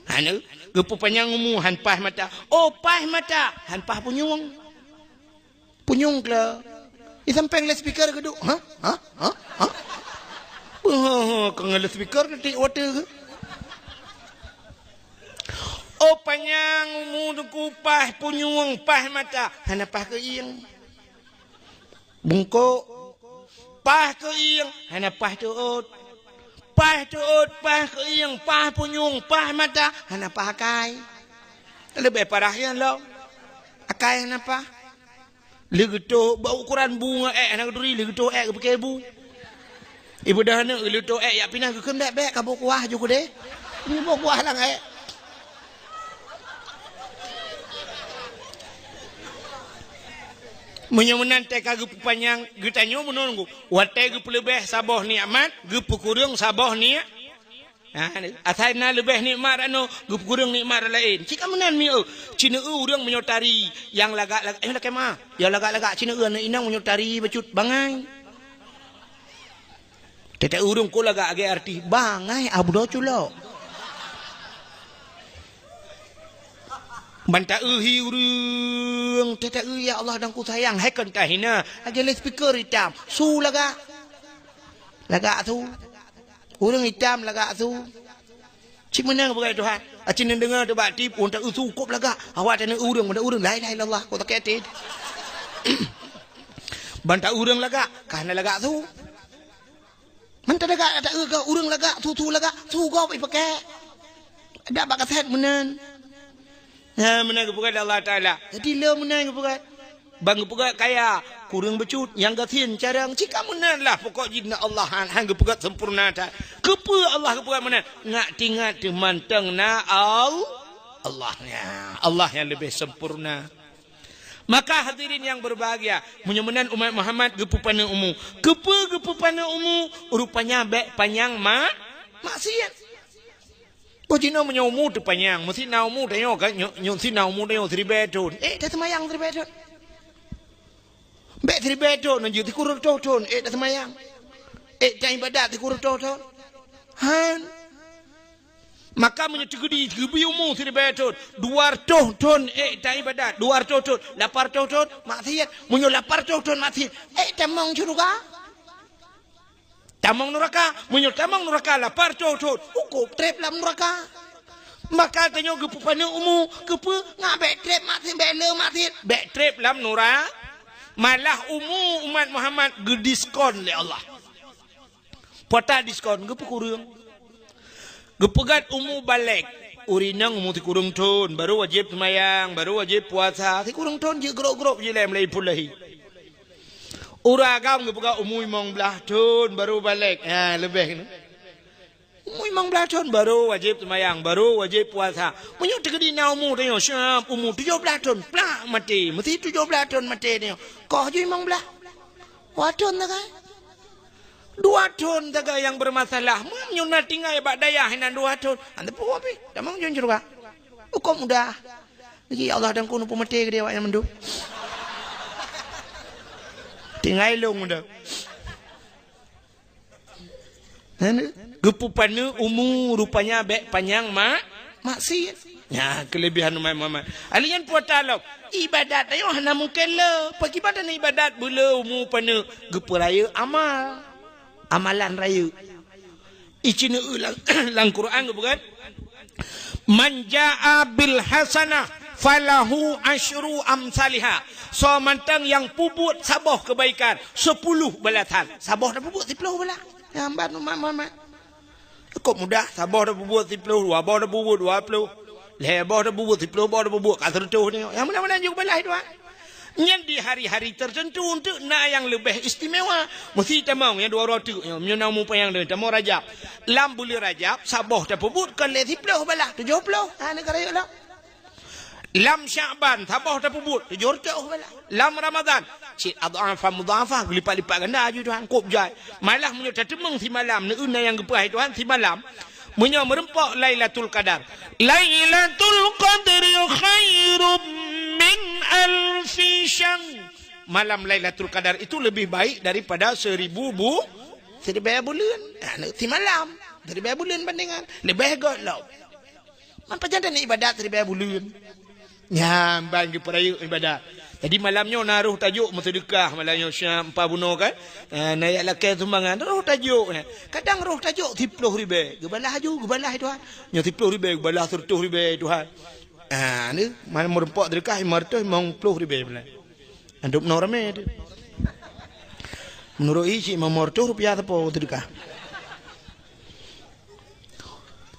Hana. Geupeupanyang umu han paih mata. Oh, paih mata, han paih punyueng. Punyueng kla. Di sampéng loudspeaker geuduek. Ha? Ha? Ha? Ha? Beuh, ka ngon loudspeaker tiek water. Oh, panyang umu teungku, paih punyueng, paih mata. Hana paih keuieng. Bungkôk, paih keuieng, hana paih teuôt. Paih teuôt, paih keuieng, paih punyueng, paih mata, hana paih akai. Leubeh parah nyan lom. Akai hana paih. Lheueh geutoh, bak ukoran bu ngon èk hana geuturi, lheueh geutoh èk geupike bu. Ibu dah aneuk leuto èk yak pinah geukheun bèk-bèk ka boh kuah ju keudeh. Nyoe boh kuah lam èk. Meunyoe meunan teuka geupeupanyang geutanyoe meunan, watèe geupeuleubeh saboh nikmat, geupeukureueng saboh ni-, ha, asai na leubeh nikmat anoe, geupeukureueng nikmat laén. Cit ka meunan mieu, ci neu-eu ureueng meunyoe tari nyang lagak-lagak, eh, lakèe ma, nyang lagak-lagak ci neu-eu aneuk inong meunyoe tari bacut bangai. Teuka ureueng ko lagak lagèe artis, bangai abdo culok. Ban ta-eu hi ureueng, teuka, "Ya Allah, dan ku sayang, hai kon tahina, lagèe loudspeaker itam, su lagak." Lagak su. Ureueng itam lagak su. Cit meunan geupeugah Tuhan. Aci neudeungoe teuh bak tip, ureueng ta-eu su kôb lagak. Awak tanyoe ureueng, banda ureueng, la ilaha illallah, kok sakét até. Ban ta-eu ureueng lagak, ka hana lagak su. Man talagak ta-eu keu ureueng lagak, su-su lagak, su gob ipakèk. Dak bak kasét meunan. Ha, meunan geupeugah lé Allah Taala. Jadi le meunan geupeugah. Ban geupeugah kaya, kureueng bacut, nyang gasien carông, cit ka meunan lah pokok jih na Allah han, han geupeugah sempurna that. Keupeue Allah geupeugah meunan? Ngat tingat teuh mantong na Al-, Allah nya. Allah nyang leubeh sempurna. Maka hadirin yang berbahagia, meunyoe meunan umat Muhammad geupeupaneuk umu. Keupeue geupeupaneuk umu? Rupanya bèk panyang ma-, maksiat. Boh jinoe meunyoe umu teupanyang, meusi na umu tanyoe ka, nyoe, nyoe si na umu tanyoe siribèe thon. Eh, taseumayang siribèe thon. Bèk siribèe thon, nyoe jeuet sikureueng reutôh thon, eh, taseumayang. Eh, taibadat sikureueng reutôh thon. Han. Maka meunyoe teugeudi, teugeubri umu siribèe thon, dua reutôh thon, eh, taibadat, dua reutôh thon, lapan reutôh thon, maksiat. Meunyoe lapan reutôh thon maksiat, eh, tamong syeuruga. Tamong nuraka, meunyoe tamong nuraka lapan reutôh thon, hukôm trép lam nuraka. Maka tanyoe geupeupaneuk umu, keupeue? Ngat bèk trép maksiat, bèk le maksiat, bèk trép lam nura-, malah umu umat Muhammad geudiskon lé Allah. Pota diskon, geupeukureueng. Geupeugöt umu balek. Ureueng inong umu sikureueng thon, baru wajéb seumayang, baru wajéb puasa. Sikureueng thon jeuet grôp-grôp jih lé mulai phôn lahé. Ureueng agam geupeugah umu limong blaih thon baru balek. Ha, leubeh keunoe. Umu limong blaih thon baru wajéb seumayang, baru wajéb puasa. Meunyoe teukeudi na umu tanyoe, siap umu tujoh blaih thon, plak maté. Meusi tujoh blaih thon maté tanyoe. Koh jih limong blaih. Dua thon sagai. Dua thon sagai nyang bermasalah. Meunyoe na tinggai bak dayah inan dua thon. Hana peue pih. Tamong jih syeuruga. Hukôm mudah. Lagi ya Allah dan kunu peumaté keu dia awak nyang mandum. Tinggai lôn dah. Hana? Geupeupaneuk umu rupanya bèk panyang ma-, maksiat. Nyan keulebihan umat Muhammad. Ahli nyan puasa lom. Ibadat tanyoe hana mungken le. Pakriban na ibadat beule umu paneuk geupeureuyek amal. Amalan reuyek. Ici neu lam, lam Quran geupeugah, "Man jaa bil hasanah Falahu asyru amsaliha. Soe mantong nyang peubuet saboh keubaikan, sepuluh balasan. Saboh tapeubuet, siploh balas. Nyang ban umat Muhammad. Cukup mudah, saboh tapeubuet siploh, dua boh tapeubuet dua ploh. Lhèe boh tapeubuet siploh, boh tapeubuet ka seureutôh nyoe. Nyang meunan-meunan jeuet balaih Tuhan. Nyan di hari-hari tertentu untuk na nyang leubeh istimewa. Meusti tamong nyang dua uroe teuk nyoe, meunyoe na mupayang deh, tamong Rajab. Lam buleuen Rajab, saboh tapeubuet kon lé siploh balah, tujoh ploh. Ha, neugara yôh lah. Lam Sya'ban, saboh tapeubuet, tujoh reutôh balah. Lam Ramadan, cit adhafan mudhafah, geulipat-lipat ganda aju Tuhan, kôb jai. Malah meunyoe tateumeung simalam, neu na nyang geupeugah Tuhan, simalam, meunyoe meureumpok Lailatul Qadar. Lailatul Qadri khairum min alfi syahr. Malam Lailatul Qadar itu lebih baik daripada seribu bu-, siribèe buleuen. Ah, simalam, siribèe buleuen bandingan. Leubeh göt lom. Man pajan dan ibadat siribèe buleuen. Nyan ban geupeurayeuk ibadat. Jadi malam nyoe na roh tajok meuseudeukah, malam nyoe siap empat bunoe kan. Ah, na jak lakèe sumbangan, roh tajok nyan. Kadang roh tajok siploh ribèe. Geubalah aju, geubalah Tuhan. Nyoe siploh ribèe, geubalah seureutôh ribèe Tuhan. Ah, ni, malam meureumpok seudeukah lima reutôh limong ploh ribèe buleuen. Adu bunoe ramè tu. Meunurot i cit limong reutôh rupiah sapo seudeukah.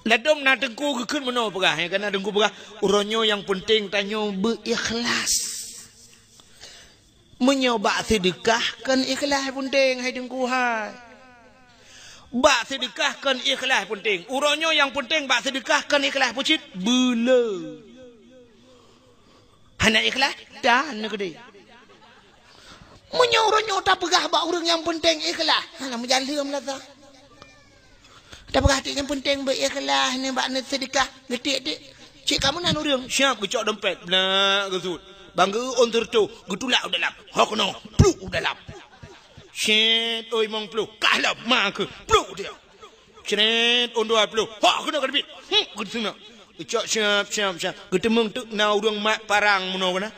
Ladôm na teungku geukheun meunoe peugah, ya, kana teungku peugah, uroe nyoe nyang peunteng tanyoe beu-ikhlas. Meunyoe bak seudeukah kon ikhlas peunteng, hai teungku hai. Bak seudeukah kon ikhlas peunteng. Uroe nyoe nyang peunteng bak seudeukah kon ikhlas, peue cit? Beuleu. Hana ikhlas, tan keudeh. Meunyoe uroe nyoe tapeugah bak ureueng nyang peunteng ikhlas, hana meujan lheueh meulasa. Tapeugah tiep nyang peunteng beu-ikhlas nibak neuseudeukah, geutiek-tiek. Cit ka meunan ureueng, siap geucok dompet, blak geusut. Ban geu-ôn seureutôh, geutulak u dalam. Ho keunoe, pluk u dalam. Syèt, oi, limong ploh, kah lom, ma keuh, pluk dia. Cret, ôn dua ploh. Hok, keunoe ka teubiet. Hmm, keudeungoe. Geucok siap, siap, siap. Geuteumeung teuk na ureueng mat parang meunoe keunan.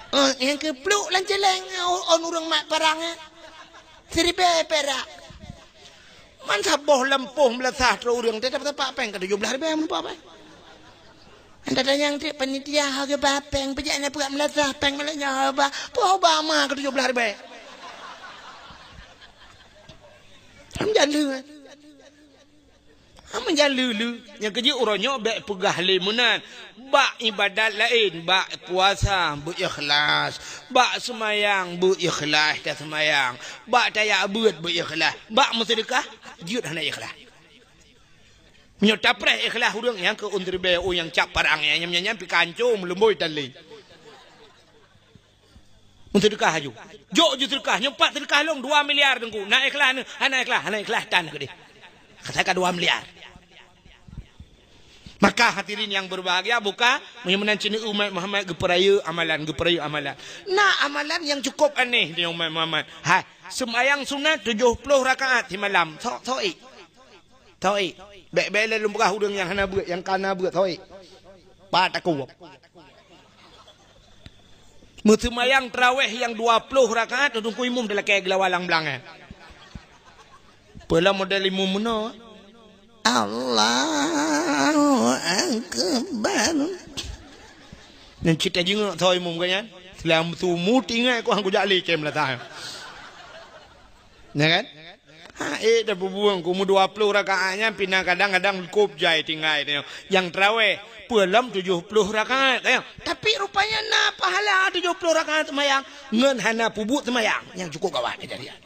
Oh, nyang keupluk lam céléng, oh, ôn ureueng mat parang, eh. Siribèe pirak. Man saboh lampôh meulasah trok ureueng, teutab-teutab péng ka tujoh blaih ribèe meuneumpok péng. Anda tanyong cit panitia, hareuga péng, peujeuet na peuet meulasah péng malam nyoe, hareuga, peue hareuga ma keu tujoh blaih ribèe. Hana meujan lheueh. Hana meujan lheueh. Nyang keujeuet uroe nyoe bèk peugah lé meunan. Bak ibadat laén, bak puasa beu-ikhlas, bak seumayang beu-ikhlas taseumayang, bak tajak beuet beu-ikhlas, bak meuseudeukah jeuet hana ikhlas. Meunyoe tapreh ikhlas ureueng nyang keu ôn ribèe, oh, nyang cap parang nyan, nyan, nyan, nyan pih ka ancô meuleumbôi tan lé. Meuseudeukah aju. Jok ju seudeukah, nyoe pat seudeukah lôn dua miliar teungku. Na ikhlas nyoe, hana ikhlas, hana ikhlas tan keudeh. Kata ka dua miliar. Maka hadirin yang berbahagia, buka, meunyoe meunan cit umat Muhammad geupeurayeuk amalan, geupeurayeuk amalan. Na amalan nyang cukup aneh di umat Muhammad. Hai, seumayang sunat tujoh ploh rakaat simalam. Sok, sok, eh. Thoi. Bèk-bèk lé lôn peugah ureueng nyang hana beuet, nyang ka na beuet, thoi. Pat takue. Meuseumayang tarawèh nyang dua ploh rakaat, teungku imum dilakèe geulawa lam blang, eh. Peue lom model imum meunoe. Allahu Akbar. Nyan cit tajingeuk thoi imum geuh nyan. Seulama tu muti ingat ku hang kujak lé kém latah. Ya kan? Ha, eh, dah bubueng, ku meu dua ploh rakaat nyan pih na kadang-kadang kôb jai tinggai nyoe. Nyang tarawèh, peue lom tujoh ploh rakaat, kan? Tapi rupanya na pahala tujoh ploh rakaat seumayang ngon hana peubuet seumayang. Nyang cukup gawat kejadian.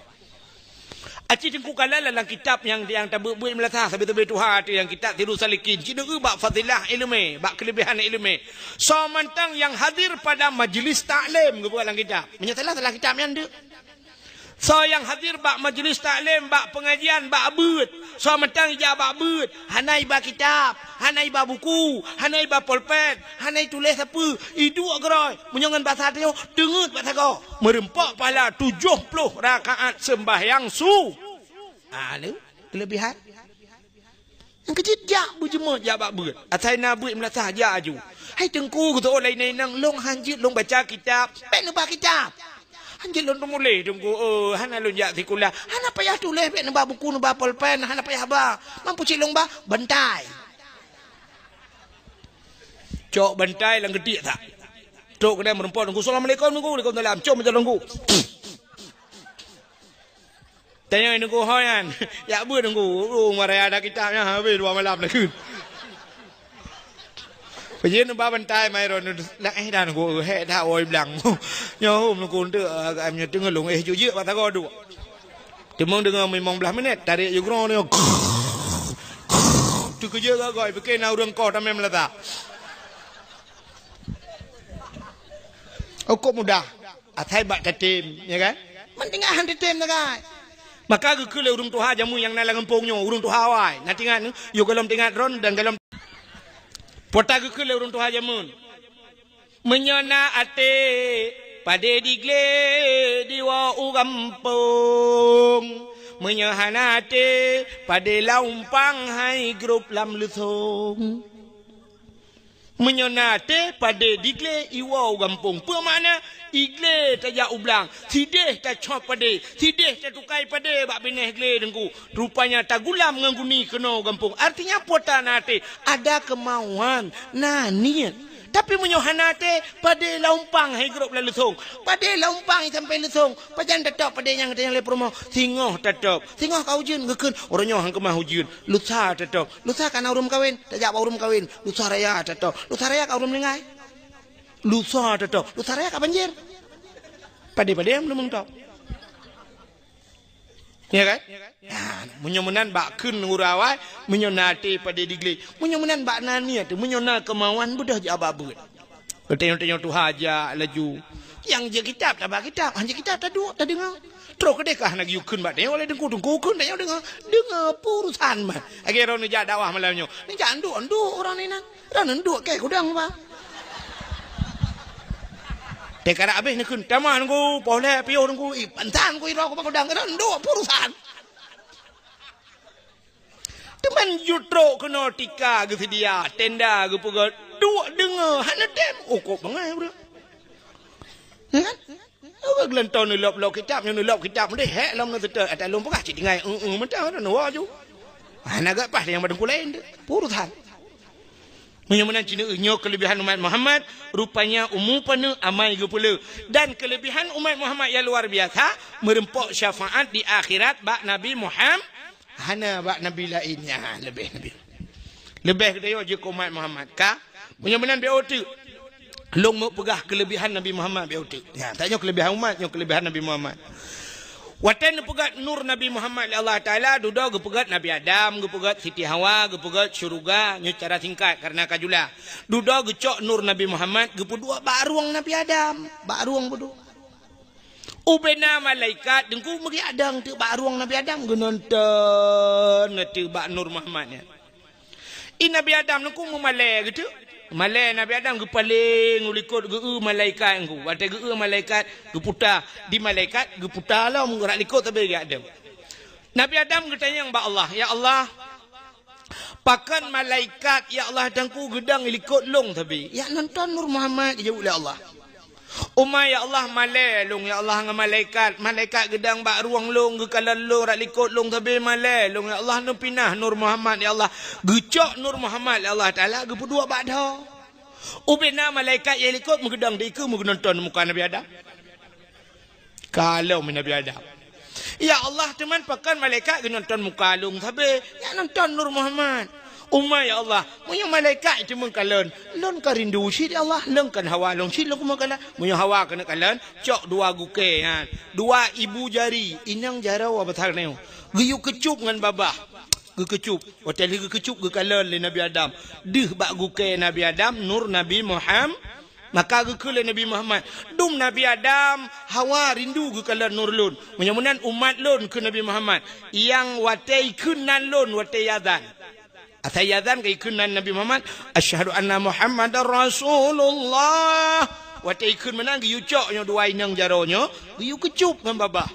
Aci teungku kala lam kitab nyang, nyang tabeuet-beuet meulasah sabe-sabe tuha tu nyang kitab Sirus Salikin. Cit deuh bak fadilah ileumèe, bak keulebihan ileumèe. Soe mantong nyang hadir pada majlis taklim geubuet lam kitab. Meunyoe salah, salah kitab nyan deuh. Soe nyang hadir bak majlis taklim, bak pengajian, bak beuet. Soe mantong ijak bak beuet, hana iba kitab, hana iba buku, hana iba polpen, hana ituléh sapeue, iduek keudroe. Meunyoe ngon basa tanyoe, teungeut bak sagoe. Meureumpok pahala tujoh ploh rakaat seumbahyang su-, ah, lé, keulebihan. Nyang keuh cit jak beujeumeut jak bak beuet. Asai na beuet meulasah jak aju. Hai teungku, geutôh laén inong, lôn hanjeuet lôn baca kitab. Bèk neuba kitab. Hanjeuet lôn teumuléh teungku, eh, hana lôn jak sikula. Hana payah tuléh, bèk neuba buku, neuba polpen, hana payah ba. Mampu cit lôn ba, bantai. Cok bantai lam geutiek that. Trok keudeh meureumpok Teungku, "Assalamualaikum Teungku." "Waalaikumsalam." "Com meujalan Teungku." Tanyong Teungku, "Ho nyan, jak beuet Teungku?" "Oh, maraya ada kitab nyan, habéh dua malam lakeue." Peujeuet neuba bantai mai ron, "Lah eh dah Teungku, hék that woe blang." "Nyoe hom Teungku, enteuk agam nyoe teungeulong eh jujeuek bak sagoe duek." Timong deungoe limong blaih minét, tarek yugroe nyoe. Teukeujeuet gagoi, pike na ureuëng koh tamé meulata. Oh, kok mudah. Asai bak tatem, ya kan? Meutinggai han tatem sagai. Maka geukheun lé ureuëng tuha jameun nyang na lam gampông nyoe, ureuëng tuha awai. Na tingat, yôh gohlom tingat ron dan gohlom. Pota geukheun lé ureuëng tuha jameun. Meunyoe na até padé di glé diwoe u gampông. Meunyoe hana até padé lam umpang hai grôp lam leusông. Meunyoe na até padé di glé iwoe u gampông. Peue makna? I glé tajak u blang, sideh tacok padé, sideh tatukai padé bak binéh glé Teungku. Rupanya tagulam ngon guni keunoe u gampông. Artinya pota na até, ada keumauan, na niet. Tapi meunyoe hana até, padé lam umpang hai grôp lam leusông. Padé lam umpang sampoe leusông. Pajan tatôb padé nyang tanyong lé peurumoh? Singoh tatôb. Singoh ka ujeuen geukheun, uroe nyoe han keumah ujeuen. Lusa tatôb. Lusa ka na ureuëng meukawen, tajak bak ureuëng meukawen. Lusa raya tatôb. Lusa raya ka ureuëng meuninggai. Lusa tatôb. Lusa raya ka banjir. Padé-padé nyang meuneumeung tôb. Ya kan? Nah, meunyoe meunan bak kheun ureuëng awai, meunyoe na até padé di glé. Meunyoe meunan bak na niet, meunyoe na keumauan beudôh jak bak beuet. Tanyong-tanyong tuha jak laju. Nyang jeuet kitab, taba kitab, han jeuet kitab, taduek, tadeungoe. Trok keudeh ka hana geuyue kheun bak tanyong lé Teungku, Teungku kheun tanyong deungoe. Deungoe peue urusan man. Lagée droeneuh jak dakwah malam nyoe. Neujak nduk-nduk droeneuh inan. Droeneuh nduk kée kudang ba. Teuka dak abéh neukheun, "Tamah Teungku, poh lhée piôh Teungku, i pantan ku iroe ku bak kudang." Droeneuh nduk peue urusan. Teuma jeuet trok keunoe tika geuseudia, tenda geupeugöt, duek deungoe, hana tem, oh, kok bangai, bro. Ya kan? Awak geulantong neulop-lop kitab, nyoe neulop kitab, meunan hék lom neuseutôt, ata lôn peugah cit tinggai, eu-eu mantong, neuwoe ju. Hana geupaih nyang bak teungku laén tu. Peue urusan. Meunyoe meunan cit nyoe keulebihan umat Muhammad, rupanya umu paneuk amai geupeuleueh. Dan keulebihan umat Muhammad nyang luar biasa, meureumpok syafaat di akhirat bak Nabi Muham-, hana bak nabi laén nyan, leubeh nabi. Leubeh geutanyoe jeuet keu umat Muhammad. Ka? Meunyoe meunan bèk teuk. Lôn meupeugah keulebihan Nabi Muhammad bèk teuk. Nyan, tanyoe keulebihan umat, nyoe keulebihan Nabi Muhammad. Watèe neupeugöt nur Nabi Muhammad lé Allah Taala, dudoe geupeugöt Nabi Adam, geupeugöt Siti Hawa, geupeugöt syeuruga, nyoe cara singkat kareuna ka jula. Dudoe geucok nur Nabi Muhammad, geupeuduek bak rueng Nabi Adam, bak rueng peuduek. Ubena malaikat teungku meugeudang teuk bak rueng Nabi Adam geunonton teuk bak Nur Muhammad nyan. I Nabi Adam teungku meumalèe geuteuk. Malèe Nabi Adam geupaleng u likot geu-eu malaikat teungku. Watèe geu-eu malaikat geuputa di malaikat geuputa lom geura likot sabe geuadam. Nabi Adam geutanyong bak Allah, "Ya Allah, pakon malaikat, ya Allah, teungku geudang i likot lôn sabe?" "Jak nonton Nur Muhammad," geujaweueb lé Allah. "Uma, ya Allah, malèe lôn, ya Allah, ngon malaikat. Malaikat geudang bak rueng lôn, geukalon lôn, rot likot lôn sabe malèe lôn, ya Allah, neupinah Nur Muhammad, ya Allah." Geucok Nur Muhammad lé Allah Taala, geupeuduek bak dhoe. Ubena malaikat nyang likot meugeudang di keue meugeunonton muka Nabi Adam. Kalon Nabi Adam. "Ya Allah, teuma pakon malaikat geunonton muka lôn sabe, jak nonton Nur Muhammad." "Uma, ya Allah, meunyoe malaikat teuma kalon, lôn ka rindu cit, ya Allah, lôn kon hawa lôn cit lôn keumeung kalon. Meunyoe hawa keuneuk kalon, cok dua gukèe nyan, dua ibu jari, inong jaroe basa nyoe, geuyue keucup ngon babah." Geukeucup. Watèe lheueh geukeucup geukalon lé Nabi Adam. Deuh bak gukèe Nabi Adam, nur Nabi Muham-, Maka geukheun lé Nabi Muhammad, "Dum Nabi Adam, Hawa rindu geukalon nur lôn. Meunyoe meunan umat lôn," kheun Nabi Muhammad, "nyang watèe ikheun nan lôn watèe azan." Asai azan ka ikheun nan Nabi Muhammad, "Asyhadu anna Muhammadar Rasulullah." Watèe ikheun meunan geuyue cok nyoe dua inong jaroe nyoe, geuyue keucup ngon babah.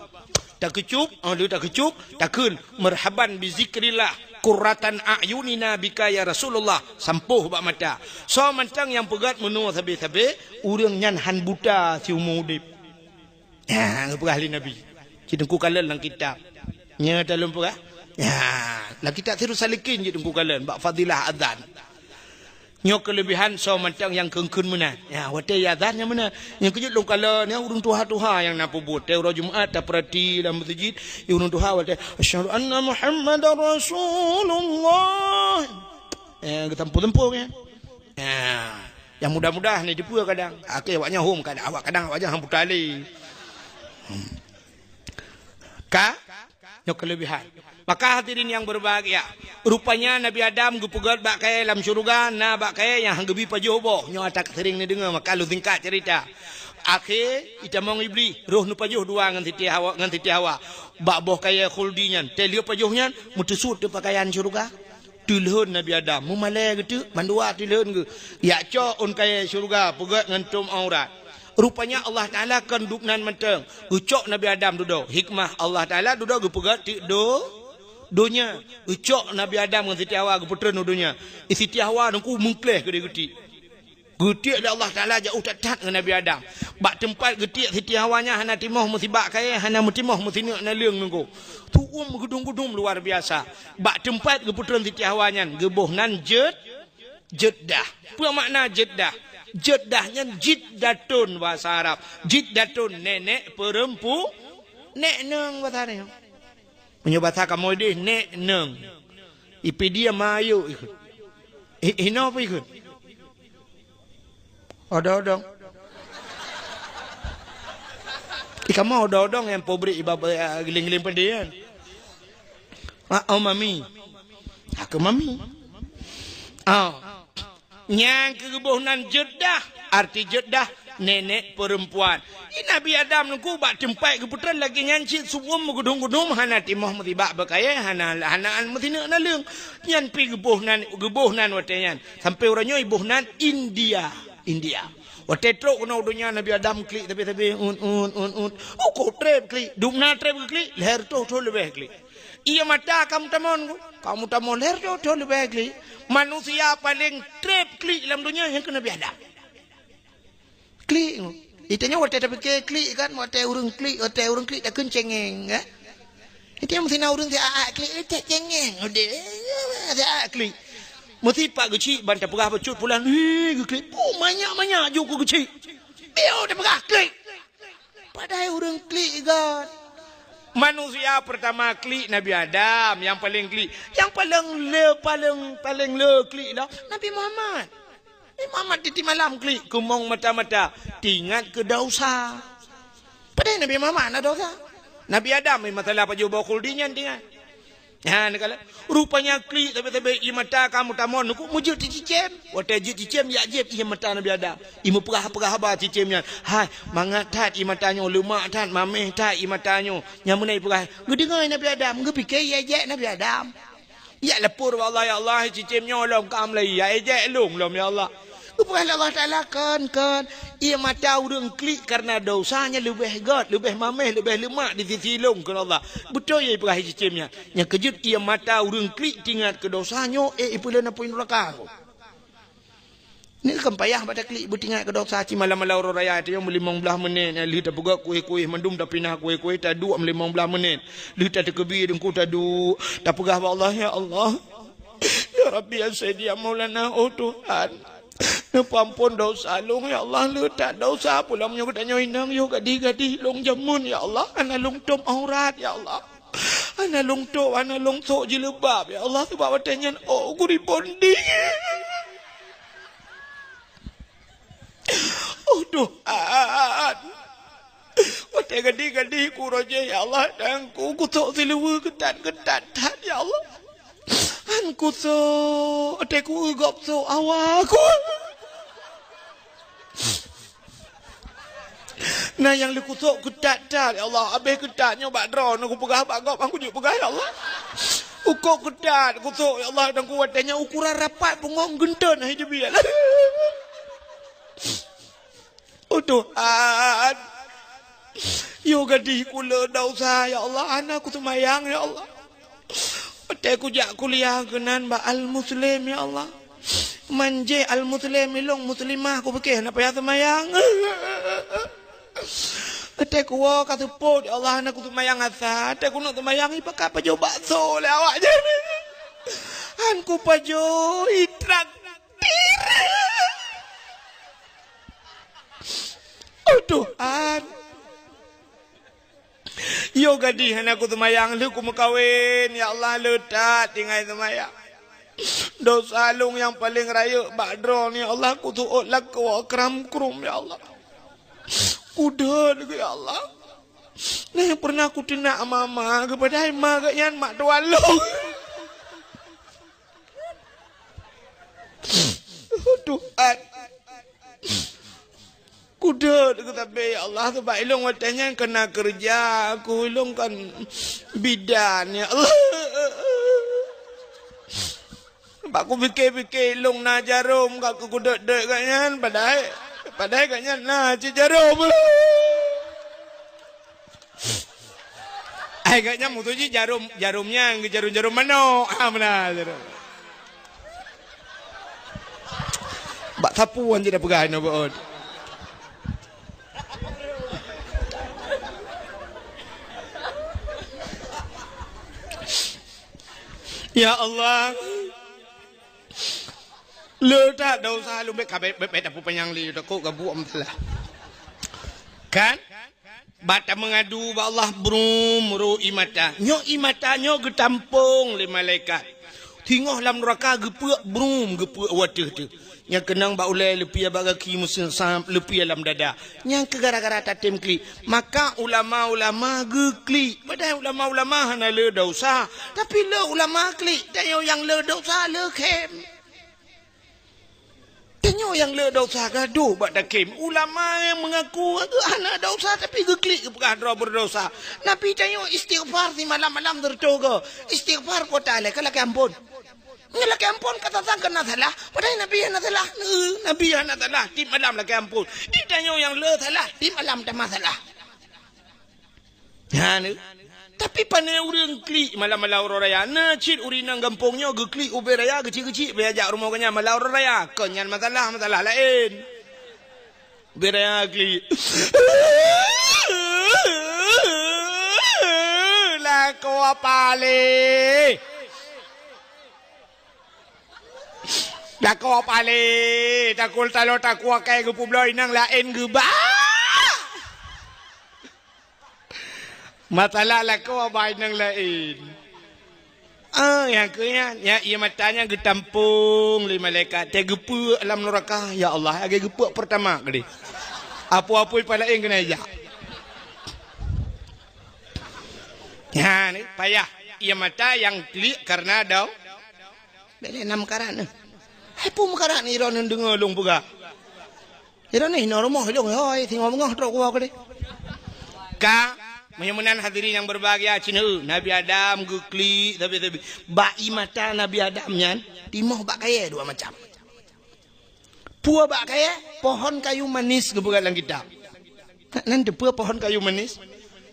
Takeucup, oh, lheueh takeucup, takheun, "Marhaban bi zikrillah, qurratan a'yunina bika ya Rasulullah." Sampôh bak mata. Soe mantong nyang peugöt meunoe sabe-sabe, ureueng nyan han buta siumu udép. Nyan geupeugah lé Nabi. Cit teungku kalon lam kitab. Nyan ta lôn peugah. Nyan, lam kitab Sirus Salikin cit teungku kalon bak fadilah azan. Nyoe keuleubehan soe mantong nyang kheun-kheun meunan. Ya, watèe azan nyan meunan. Nyang keujeuet lôn kalon, nyan ureueng tuha-tuha nyang na peubuet. Watèe uroe Jumat tapeurati lam meuseujid, ureueng tuha watèe, "Asyhadu anna Muhammadar Rasulullah." Eh, geutampu-tampu nyan. Ya, nyang mudah-mudah ni dipeue kadang. Akhé awak nyan hom kadang, awak kadang awak nyan hom puta lé. Hmm. Ka? Nyoe keuleubehan. Maka hadirin nyang berbahagia, rupanya Nabi Adam geupeugöt bak kayèe lam syeuruga, na bak kayèe nyang han geubi pajoh boh. Nyoe ata seuring neudeungö, maka lôn singkat cerita. Akhé itamong Iblih, roh neupajoh dua ngon Siti Hawa, ngon Siti Hawa. Bak boh kayèe khuldi nyan, teuh lheueh pajoh nyan, meuteusut teuk pakaian syeuruga. Teulhon Nabi Adam, meumalèe geuh teuk, mandua teulhon geuh. Jak cok ôn kayèe syeuruga, peugöt ngon tom aurat. Rupanya Allah Taala kon dubnan mantong. Geucok Nabi Adam dudoe. Hikmah Allah Taala dudoe geupeugöt teuk do-, donya. Geucok Nabi Adam ngon Siti Hawa geupeutreun u donya. Siti Hawa teungku meukleh keudéh geutiek. Geutiek lé Allah Taala jauh that-that ngon Nabi Adam. Bak teumpat geutiek Siti Hawa nyan hana timoh meusibak kayèe, hana meutimoh meusineuk naleueng teungku. Tuom geudum-geudum luar biasa. Bak teumpat geupeutreun Siti Hawa nyan geuboh nan Jed-, Jeddah. Peue makna Jeddah? Jeddah nyan jiddatun bahasa Arab. Jiddatun nenek perempu-, nek neung bahasa nyoe. Meunyoe bahasa kamoe deh, nek neung. Ipi dia mayuk ikheun. I-, inoe apa ikheun? Odong-odong. I kamoe odong-odong nyang pobri iba-, eh, giling-giling pedih kan. Ah, oh, mami. Aku mami. Ah. Nyang keu geuboh nan Jeddah, arti Jeddah, nenek perempuan. Di Nabi Adam teungku bak teumpat geupeutreun lagèe nyan cit, su'um meugeudum-geudum, hana timoh meusibak beukayèe, hana, hana an meusineuk naleueng. Nyan pi geuboh nan, geuboh nan watèe nyan. Sampoe uroe nyoe iboh nan India, India. Watèe trok keunoe u donya Nabi Adam klik sabe-sabe, un, un, un, un. Ukoh trép klik, dum na trép geuklik, lhèe reutôh thôn leubeh klik. Ié mata kamoe tamong, kamoe tamong lhèe reutôh thôn leubeh klik. Manusia paleng trép klik lam donya nyan keuh Nabi Adam. Klik. Itanyoe watèe tapike klik kan, watèe ureueng klik, watèe ureueng klik takheun cengeng, kan? Itanyoe meusinan ureueng siat klik, eh, cengeng, udeh, siat klik. Meusipat geuchik ban tapeugah bacut pulan, "Hii, geuklik." Puh, manyak-manyak ju keu geuchik. Bieu tapeugah klik. Padahai ureueng klik gèt. Manusia pertama klik Nabi Adam, nyang paleng klik. Nyang paleng le, paleng, paleng le klik dah Nabi Muhammad. Nabi Muhammad tiep-tiep malam klik, keumong mata-mata, teuingat keu dosa. Padahai Nabi Muhammad hana dosa. Nabi Adam, eh, masalah pajoh boh khuldi nyan teuingat. Nyan kala. Rupanya klik sabe-sabe ié mata kamoe tamong, neukuk meujeuet cicém. Watèe jeuet cicém, jak jieb ié mata Nabi Adam. Imeupeugah-peugah haba cicém nyan. Hai, mangat that ié mata nyoe, leumak that, mamèh that ié mata nyoe. Nyang meunan ipeugah, geudeungö Nabi Adam, geupike ié jép Nabi Adam. Jak lapor bak Allah, "Ya Allah, cicém nyoe lom ka meulayeue, ié jép lôn lom, ya Allah." Geupeugah lé Allah Taala, "Kon, kon, ié mata ureueng klik kareuna dosa nyan leubeh gèt, leubeh mamèh, leubeh leumak di sisi lôn," kheun Allah. Beutôi ié peugah cicém nyan. Nyang keujeuet ié mata ureueng klik teuingat keu dosa nyoe, eh, ipeuleueng apui nuraka. Nyoe kan payah bak taklik beuteuingat keu dosa, ci malam-malam uroe raya, tayong meulimong blaih menit, lheueh tapeugöt kueh-kueh, mandum tapinah kueh-kueh, taduek meulimong blaih menit. Lheueh tateukeubie teungku taduek, tapeugah bak Allah, "Ya Allah, ya Rabbi, ya Sayyidi, ya Maulana, oh Tuhan, neupeuampon dosa lôn, ya Allah, leutak dosa pulang meunyoe geutanyoe inong yoh gadih-gadih lôn jameun, ya Allah, hana lôn tom aurat, ya Allah. Hana lôn tom, hana lôn sôk jilbab, ya Allah, sabab watèe nyan, oh, guripon di." Oh Tuhan, watèe gadih-gadih ku roh jih, ya Allah, dan ku, kusôk siluweue keutat-keutat that, ya Allah. Han kusôk, watèe ku eu gob sôk awa ku. Na nyang lé kusôk keutat that, ya Allah. Abéh keutat nyoe bak droeneuh kupeugah bak gob, han kujeuet peugah, ya Allah. Ukôk keutat kusôk, ya Allah, dan ku watèe nyan ukuran rapat punggông geunteuen hai jeubiet. Oh Tuhan, yoh gadih ku le dosa, ya Allah, hana kuseumayang, ya Allah. Watèe kujak kuliah keunan bak Al-Muslim, ya Allah. Manjeh Al-Muslim ilông muslimah kupike hana payah seumayang. Watèe kuwoe ka seupôt, ya Allah, hana kuseumayang asa. Watèe kuneuk seumayang ipakat pajoh bakso lé awak nyan. Han kupajoh, itrak. Pirit! Oh Tuhan. Yo gadih hana kuseumayang, lheueh kumeukawen, ya Allah, le that tinggai seumayang. Dosa lôn nyang paleng rayeuk bak droeneuh, ya Allah, kuseuôt lakoe kram krum, ya Allah. Kudeuet, ya Allah. Nah, pernah kuteunak mama, geupadahai ma geuh nyan mak tuan lôn. Tuhan. Kudeuet keu sabe, ya Allah, sabab ilôn watèe nyan ka na keureuja, aku ilôn kan bidan, ya Allah. Bak kupike-pike ilôn na jarom, ka kudeuet-deuet gobnyan, padahai, padahai gobnyan na cit jarom. Ai gobnyan musoh jih jarom, jarom nyan, jarom-jarom manok. Ha, meunan jarom. Bak sapeue wan jih dah peugah inoe beuôt. Ya Allah. Le that dosa lôn, bèk ka, bèk, bèk, bèk tapeupanjang lé, takot gabuek meusalah. Kan? Bak tameungadu bak Allah, brum, ro ie mata. Nyoe ie mata nyoe geutampông lé malaikat. Singoh lam nuraka geupeuek, brum, geupeuek u ateueh teuh. Nyang keunong bak ulèe, leupie bak gaki, meuseusam, leupie lam dada. Nyan keuh gara-gara tatém klik. Maka ulama-ulama geuklik. Padahai ulama-ulama hana le dosa. Tapi le ulama klik, tanyoe nyang le dosa, le khém. Tanyoe nyang le dosa gadôh bak takhém. Ulama nyang meungaku hana dosa tapi geuklik geupeugah droe beureudosa. Nabi tanyoe istighfar simalam-malam sireutôh goe. Istighfar kuota lhèe ka lakèe ampôn. Nyoe lakèe ampôn ka tatang keu na salah, padahai Nabi hana salah. Neu, Nabi hana salah, tiep malam lakèe ampôn. Di tanyoe nyang le salah, tiep malam tamah salah. Ha, neu. Tapi pane ureueng klik malam-malam uroe raya. Na cit ureueng inong gampông nyoe geuklik ubé raya geucik-geucik, bèk jak rumoh geuh nyan malam uroe raya. Kon nyan masalah, masalah laén. Ubé raya klik. Lakoe palé. Lakoe palé. Takul talo takue akai geupeubloe inong laén geuba. Masalah lakoe bak inong laén. Ah, nyang keu nyan, nyang ie mata nyan geutampông lé malaikat, teugeupeuek lam nuraka. Ya Allah, lagèe geupeuek peurtama kali. Apui-apui pah laén keuneuk jak. Nyan, payah. Ie mata nyang klik kareuna dau. Bèk lé na meukarat nyoe. Hai peue meukarat nyoe, droeneuh deungö lôn peugah. Droeneuh inoe rumoh lôn, hôi, singoh beungoh trok kuwoe keudeh. Ka, meunyoe meunan hadirin nyang berbahagia, cit neu, Nabi Adam geuklik sabe-sabe. Bak ie mata Nabi Adam nyan, timoh bak kayèe dua macam. Peue bak kayèe? Pohon kayu manis geupeugah lam kitab. Nan teupeue pohon kayu manis?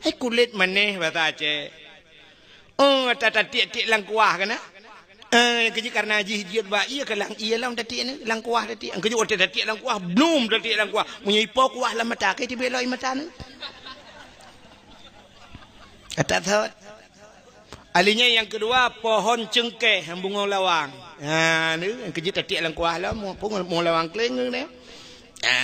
Hai kulét manéh basa Aceh. Oh, ta-, tatiek-tiek lam kuah kan, ah? Eh, keujeuet karena jih jeuet bak ie, ka lam ie lom tatiek ni, lam kuah tatiek. Keujeuet watèe tatiek lam kuah, blum tatiek lam kuah. Meunyoe ipo kuah lam mata, keu tibèe lom ie mata ni. Ka that thot. Ahlinya nyang keudua, pohon cengkeh, bungong lawang. Ha, ni, nyang keujeuet tatiek lam kuah lom, bungong, bungong lawang kleng ni. Ha.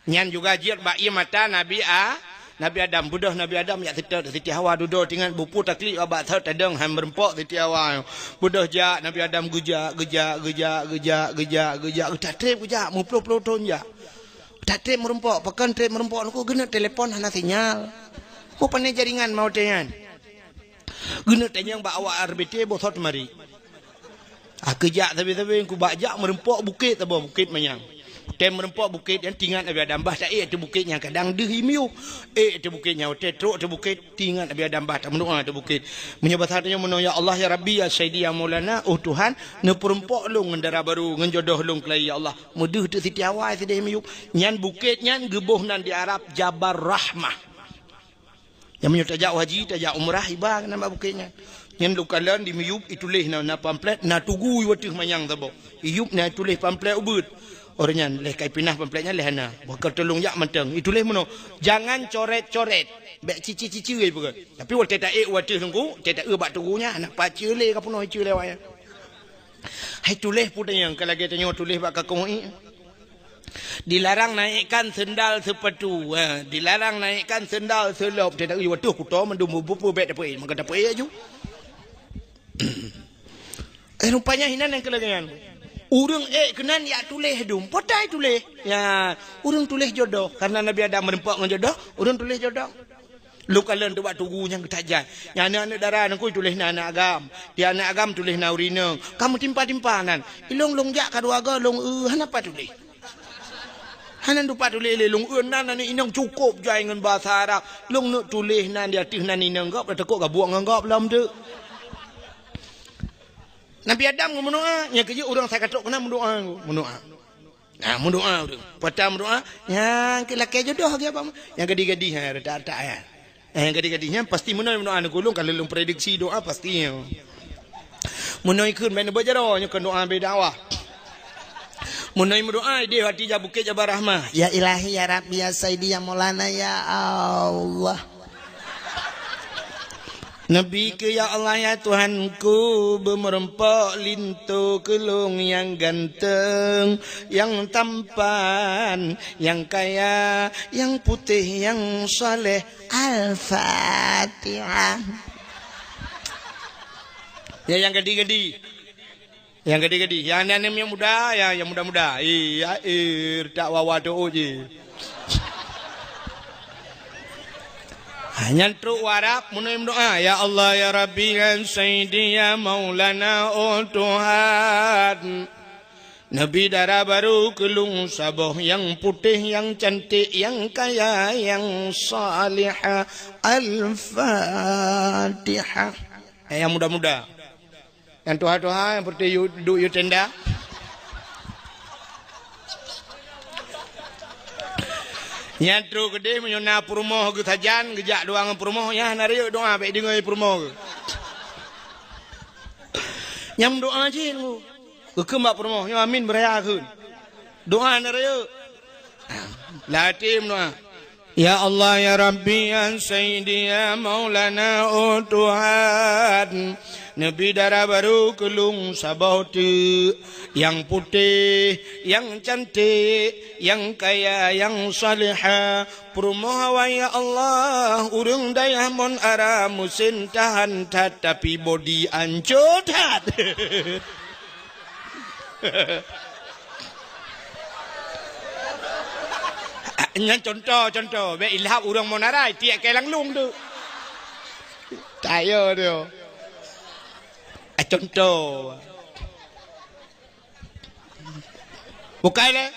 Nyan juga jeuet bak ie mata Nabi A-, Nabi Adam. Beudôh Nabi Adam jak seutôt Siti Hawa dudoe tingat bupu taklik bak that tadong han meureumpok Siti Hawa. Beudôh jak Nabi Adam geujak, geujak, geujak, geujak, geujak, geujak, geutak trép geujak, meuploh-ploh thon jak. Geutak trép meureumpok, pakon trép meureumpok, nyan keuh geuneuk telepon hana sinyal. Peue pane jaringan watèe nyan. Geuneuk tanyong bak awak R B T boh thot mari. Ah, keujak sabe-sabe, ku bak jak meureumpok bukét saboh, Bukét Manyang. Tem meureumpok bukét nyan tingat Nabi Adam bah taék ateueh bukét nyan kadang deuh ie miyueb. Ék ateueh bukét nyan watèe trok ateueh bukét tingat Nabi Adam bah tameudoa ateueh bukét. Meunyoe basa tanyoe meunoe, "Ya Allah, ya Rabbi, ya Sayyidi, ya Maulana, oh Tuhan, neupeureumpok lôn ngon dara barô, ngon jodoh lôn keulayi, ya Allah." Meudeuh ateueh Siti Hawa sideh miyueb. Nyan bukét nyan geuboh nan di Arab Jabal Rahmah. Nyang meunyoe tajak haji, tajak umrah, iba keunan bak bukét nyan. Nyan lôn kalon di miyueb ituléh na, na pamflet, na tugu i ateueh manyang saboh. Iyueb na ituléh pamflet ubeut. Óh lheueh nyan, lheueh ka ipinah pamflet nyan lheueh hana. Bak ka tulông jak mantong. Ituléh meunoe, "Jangan coret-coret." Bèk cicé-cicé ai peugah. Tapi watèe taék u ateueh teungku, watèe taeu bak tugu nyan, hana pace lé ka peunoh ice lé awak nyan. Hai tuléh peue tanyong, ka lagèe tanyoe tuléh bak kakong ié. Dilarang naikkan sendal sepatu. Ha, dilarang naikkan sendal selop. Tidak, "Ih, waduh, kuto mandum bubu bek dapur, eh, maka dapur, eh, aju." Eh, rupanya hinan nyang keulagèe nyan. Ureueng ék keunan jak tuléh dum. Potai tuléh. Ya, ureueng tuléh jodoh. Karena Nabi Adam meureumpok ngon jodoh, ureueng tuléh jodoh. Lôn kalon teuh bak tugu nyang geutajak. Nyang aneuk-aneuk dara nangkui tuléh na aneuk agam. Di aneuk agam tuléh na ureueng inong. Ka meutimpa-timpa nan. Ilong lôn jak ka dua goe lôn, eh, hana pat tuléh. Hana dupat tuléh lé lôn, eh, nan aneuk inong cukôp jai ngon basa Arab. Lôn neuk tuléh nan di ateueh nan inong gob, takot gabuek ngon gob lom teuk. Nabi Adam ngon meudoa, nyang keujeuet ureueng asai ka trok keunan meudoa, meudoa. Nah, meudoa ureueng. Peue ata meudoa, nyang keu lakèe jodoh lagèe abang. Nyang gadih-gadih, ha, retak-retak, ha. Eh, gadih-gadih nyan pasti meunoe meudoa ngon ulôn, ka lôn prediksi doa pasti nyoe. Meunoe kheun bèk neubaca jaroe nyoe keu doa beda wah. Meunoe meudoa idéh hati jak Bukét Jabal Rahmah. Ya Ilahi, ya Rabbi, ya Saidi, ya Maulana, ya Allah. Neubi keu, "Ya Allah, ya Tuhanku, beumeureumpok linto keu lôn nyang ganteng, nyang tampan, nyang kaya, nyang putéh, nyang saleh." Al-Fatihah. Ya, nyang gadih-gadih. Nyang gadih-gadih. Nyang aneuk-aneuk nyang muda, ya, nyang muda-muda. Iya, eh, retak wawa teuôt jih. Ha, nyan trok u Arab, meunoe meudoa, "Ya Allah, ya Rabbi, ya Sayyidi, ya Maulana, oh Tuhan." Neubi dara barô keu lôn saboh, nyang putéh, nyang cantik, nyang kaya, nyang salihah. Al-Fatihah. Eh, nyang muda-muda. Nyang tuha-tuha, nyang putih yu-, duek yue tenda. Nyan trok keudeh, meunyoe na peurumoh geuh sajan, geujak dua ngon peurumoh, nyan hana rayeuk doa, bèk deungoe peurumoh geuh. Nyang doa cit, Teungku. Geukheun bak peurumoh, nyoe amin beuraya kheun. Doa na rayeuk. Lam até meudoa. Ya Allah, ya Rabbi, ya Sayyidi, ya Maulana, oh Tuhan. Neubi dara barô keu lôn saboh teuk, nyang putéh, nyang cantik, nyang kaya, nyang salihah. Peurumoh awai, ya Allah, ureueng dayah mon ara meusén tahan that, tapi bodi ancô that. Nyan contoh, contoh. Bèk ilhab ureueng mon ara, tiek keu lam lông tu. Tayo tu. Ah, contoh. Bukai lé.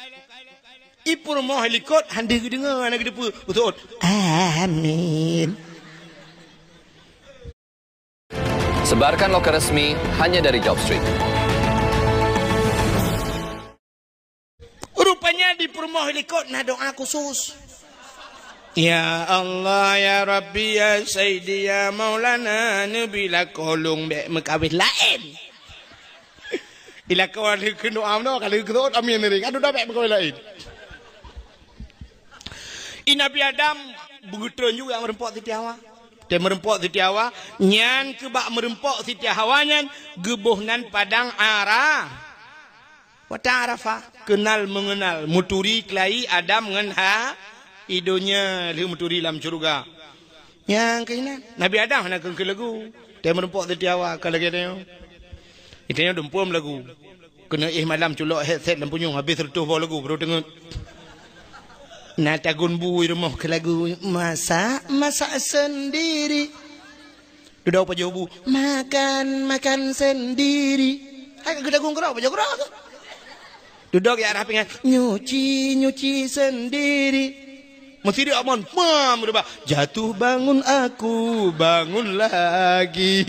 Ipeurumoh likot, han deuh geudeungoe, hana geuteupeue. Beutôi. Amin. Sebarkan loka resmi hanya dari Jobstreet. Rupanya di peurumoh likot na doa khusus. Ya Allah, ya Rabbi, ya Sayyidi, ya Maulana, neubi lakoe lôn bèk meukawén laén. Ilakoe lheueh kheun doa meunoe, ka lheueh kheun amin tadi. Aduh, dah bèk meukawén laén. I Nabi Adam beugeutrön juga meureumpok Siti Hawa. Teumeureumpok Siti Hawa, nyan keubak meureumpok Siti Hawa nyan geuboh nan padang Ara-, padang Arafah. Keunal meungeunal, meuturi keulayi Adam ngon Ha-, i donya lheueh meuturi lam syeuruga. Nyang keuh inan, Nabi Adam hana keuneuk lagu. Teumeureumpok Siti Hawa ka lagèe nyoe. Geutanyoe dumpôm lagu. Keuneuk éh malam culok headset lam punyueng, habéh seureutôh boh lagu, baru teungeut. Na tagun bu i rumoh keu lagu, masak, masak sendiri. Dudoe pajoh bu, makan, makan sendiri. Hai ka geutagun keudroe, pajoh keudroe. Dudoe jak arah pingan, nyuci, nyuci sendiri. Meusidroe mon, mam, reubah. Jatuh bangun aku, bangun lagi.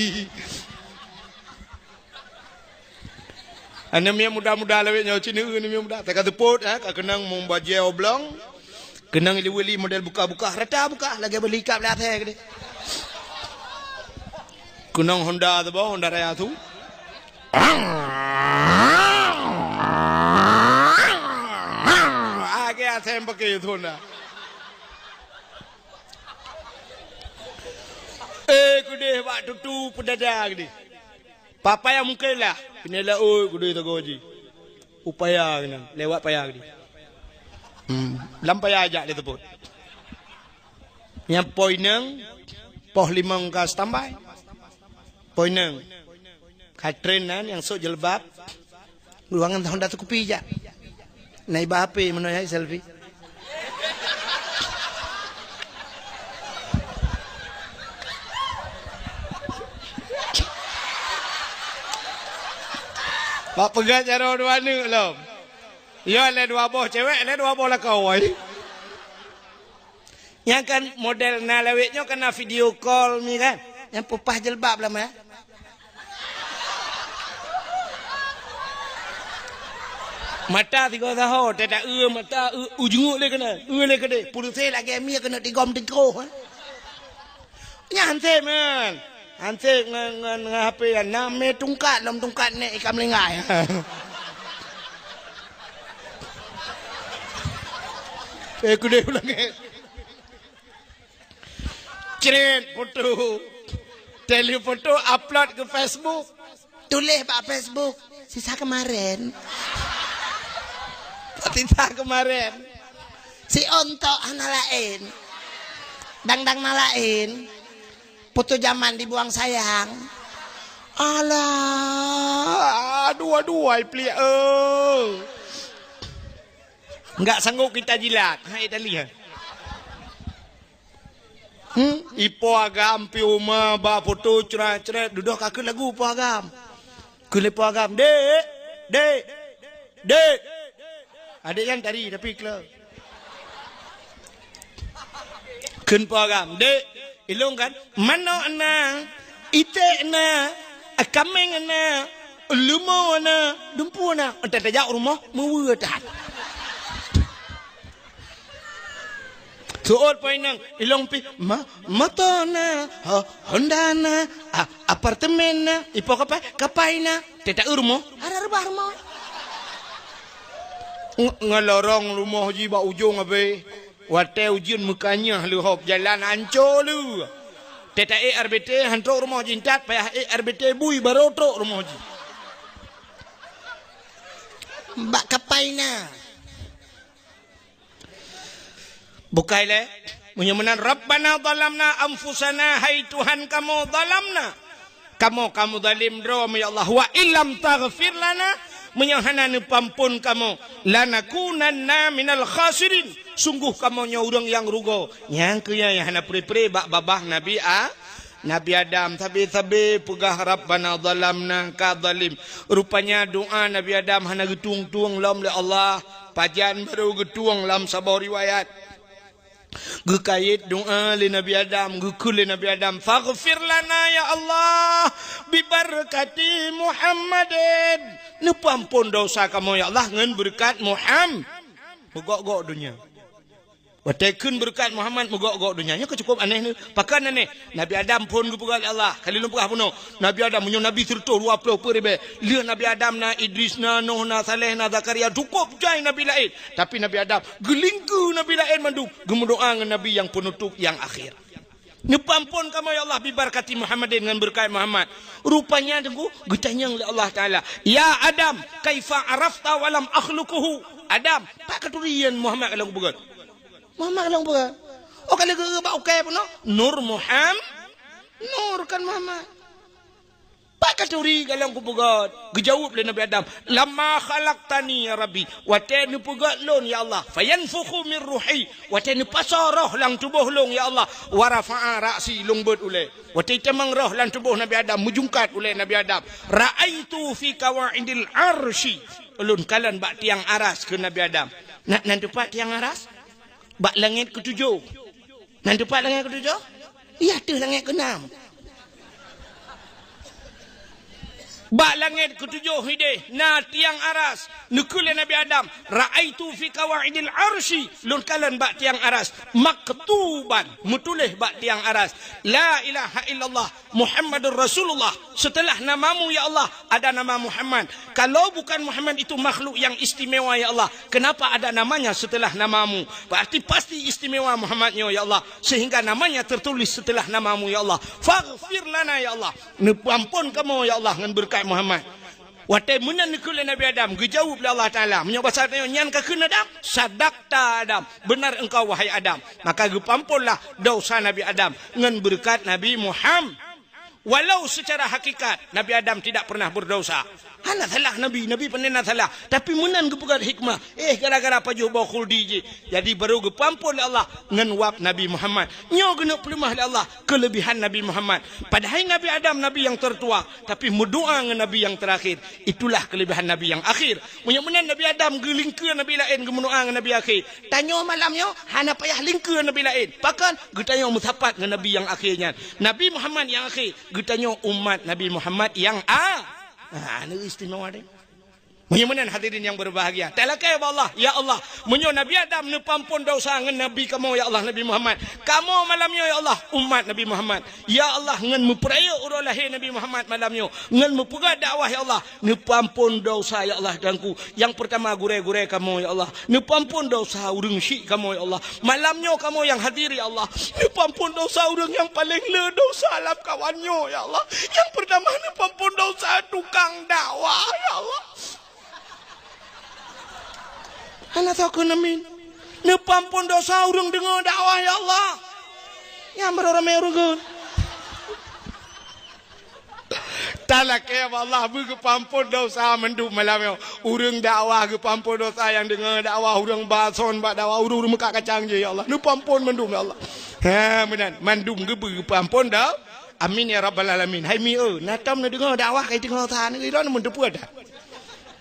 Aneuk miet muda-muda lawét nyoe, ci neueu aneuk miet muda. Teuka seupôt, eh, ka keunong mubajèe oblong. Keunong ili-wili model bukah-bukah, rata bukah, lagèe beulikap lé asèe keudéh. Keunong Honda saboh, Honda Raya su. Lagèe asèe paké su Honda. Eh, keudéh bak tutu peudada keudéh. Papa nyang mungken lah. Keuneuk laôt keudéh sagoe jih. U paya keunan, lewat paya keudéh. Hmm, lam paya jak di teupot. Nyang poineng, poh limong ka standby. Poineng. Ka tren nan nyang sôk jilbab. Ruangan tahun datu kupi jak. Na iba H P meunoe hai selfie. Bak peugah jaroe dua neuk lom. Ya, lé dua boh cewek, lé dua boh lakoe. Nyang kan model na lawét nyoe kan na video call mi kan. Nyang peupah jilbab lama. Mata tiga saho, teudak eu mata eu, u jenguk lé kena, eu lé keudeh. Pulsa lagèe mi kena tigom tingkoh. Nyan hansép nyan. Hansép ngon, ngon, ngon H P nyan. Na mé tungkat lom tungkat nek ikan melinggai. Eh, kudeh ulang eh. Cret foto. Teli foto upload ke Facebook. Tuléh bak Facebook, "Sisa kemarin." Sisa kemarin. Si ontok hana laén. Dang-dang na laén. Foto zaman dibuang sayang. Alah, aduh, aduh, ai pliek, eh. Enggak sanggup kita jilat. Hai, dah lihat. Hmm? Ipo agam pi uma ba foto cret-cret, dudoh ka kheun lagu po agam. Kheun lé po agam, "Dek, dek, dek." Adek nyan tari tapi kleu. Kheun po agam, "Dek, ilong kan, manok na, iték na, kameng na, lumo na, dumpu na." Entat tajak rumoh, meuweue that. Seuôt poin nang, ilong pi, ma-, moto na, ho-, Honda na, a-, apartemen na, ipo kapai, kapai na, teuta eu rumoh, hana reubah rumoh. Ng-, ngeulorong rumoh jih bak ujong abéh. Watée ujeuen meukanyah leuhop jalan anco lé. Teuta ék R B T hantrok rumoh jih intat, payah ék R B T bui barô trok rumoh jih. Bak kapai na. Bukai lé, meunyoe meunan, "Rabbana zalamna anfusana," hai Tuhan kamoe, "zalamna," kamoe, kamoe zalim droe, ya Allah, "wa illam taghfir lana," meunyoe hana neupeuamphon kamoe, "lanakunanna minal khasirin," sunggoh kamoe nyoe ureuëng nyang rugoe. Nyang keuh nyan nyang hana pre-pre bak babah Nabi A-, Nabi Adam, sabe-sabe peugah, "Rabbana zalamna," ka zalim. Rupanya doa Nabi Adam hana geutueng-tueng lom lé Allah. Pajan barô geutueng lam saboh riwayat. Geukayét doa lé Nabi Adam, geukheun lé Nabi Adam, "Faghfir lana ya Allah, bibarakati Muhammadin." Neupeuamphon dosa kamoe ya Allah ngon beureukat Muham-, meugok-gok donya. Watée kheun beureukat Muhammad meugok-gok donya, nyoe ka cukup aneh neuh. Pakon aneh? Nabi Adam phon geupeugah lé Allah, ka lheueh lôn peugah bunoe. Nabi Adam, meunyoe nabi sireutôh dua ploh peuet ribée, lheueh Nabi Adam na Idris, na Nuh, na Saleh, na Zakaria, cukup jai nabi laén. Tapi Nabi Adam geulingkeue nabi laén mandum, geumeudoá ngon nabi nyang peunutôp nyang akhé. Neupeuamphon kamoe ya Allah, bibarakati Muhammadin, ngon beureukat Muhammad. Rupanya teungku geutanyong lé Allah Taala, "Ya Adam, kaifa arafta wa lam akhluquhu?" Adam, pat katuri nyan Muhammad ka lôn kupeugét? Muhammad ka lôn peugah. Oh, ka lheueh geueu bak ukée peunoh? Nur Muham-, Nur kan Muhammad. Pat katuri ka lôn kupeugét? Geujaweueb lé Nabi Adam, "Lamma khalaqtani ya Rabbi," watée neupeugét lôn ya Allah, "fayanfukhu min ruhi," watée neupasoe roh lam tuboh lôn ya Allah, "wa rafa'a ra'si," lôn beuet ulée. Watée itamong roh lam tuboh Nabi Adam, meujungkat ulée Nabi Adam, "Ra'aitu fi qawaidil arsy," ulôn kalon bak tiang aras, kheun Nabi Adam. Na, na teupat tiang aras? Bak langét keutujôh. Na teupat langét keutujôh? Iya, teuh langét keunam. Bak langét keutujôh idéh na tiang aras. Neukheun lé Nabi Adam, "Ra'aitu fi qawaidil arsy," lôn kalon bak tiang aras, "maktuban," meutuléh bak tiang aras, "La ilaha illallah Muhammadur Rasulullah." Setelah namamu, ya Allah, ada nama Muhammad. Kalau bukan Muhammad itu makhluk yang istimewa, ya Allah, kenapa ada namanya setelah namamu? Berarti pasti istimewa Muhammad nyoe, ya Allah, sehingga namanya tertulis setelah namamu, ya Allah. Faghfir lana, ya Allah. Neupeuamphon kamoe, ya Allah, ngon beureukat Muhammad. Watée meunan neukheun lé Nabi Adam, geujaweueb lé Allah Taala, meunyoe basa tanyoe, "Nyan ka kheun Adam, sadaqta Adam, beunar engkau wahai Adam." Maka geupeuamponlah desya Nabi Adam ngon beureukat Nabi Muham-, walau secara hakikat Nabi Adam tidak pernah berdosa. Hana salah Nabi, Nabi pandai na salah. Tapi meunan geupeugah hikmah, eh, gara-gara pajoh boh khuldi jih. Jadi baru geupeuampon lé Allah ngon wab Nabi Muhammad. Nyoe keuneuk peuleumah lé Allah keulebihan Nabi Muhammad. Padahai Nabi Adam nabi nyang tertua, tapi meudoa ngon nabi nyang terakhir. Itulah keulebihan nabi nyang akhir. Meunyoe meunan Nabi Adam geulingkeue nabi laén geumeudoa ngon nabi akhé, tanyoe malam nyoe hana payah lingkeue nabi laén. Pakon? Geutanyoe meusapat ngon nabi nyang akhé nyan. Nabi Muhammad nyang akhé, geutanyoe umat Nabi Muhammad nyang a-, ah, neu istimewa deh. Meunyoe meunan hadirin nyang berbahagia, talakée bak Allah, "Ya Allah, meunyoe Nabi Adam neupeuampon desya ngon Nabi kamoe, ya Allah, Nabi Muhammad, kamoe malam nyoe, ya Allah, umat Nabi Muhammad, ya Allah, ngon meupeurayeuk uroe lahé Nabi Muhammad malam nyoe, ngon meupeugah dakwah, ya Allah, neupeuampon desya, ya Allah, Tuhanku. Nyang peurtama gurée-gurée kamoe, ya Allah, neupeuampon desya ureuëng syik kamoe, ya Allah. Malam nyoe kamoe nyang hadir, ya Allah, neupeuampon desya ureuëng nyang paleng le desya lam kawan nyoe, ya Allah. Nyang peurtama neupeuampon desya tukang dakwah, ya Allah." Hana soe kheun amin. Neupeuampon desya ureuëng deungoe dakwah, ya Allah. Nyang baroe ramé ureuëng kheun. Talakée bak Allah, beu geupeuampon desya mandum malam nyoe. Ureuëng dakwah geupeuampon desya, nyang deungoe dakwah, ureuëng ba son bak dakwah, ureuëng-ureuëng meukat kacang jih, ya Allah. Neupeuampon mandum, ya Allah. Ha, meunan. Mandum geubeu geupeuampon desya. Amin ya rabbal alamin. Hai mi, eu, na tom neudeungoe dakwah kai teungoh sa, neu droeneuh meuteupeue that.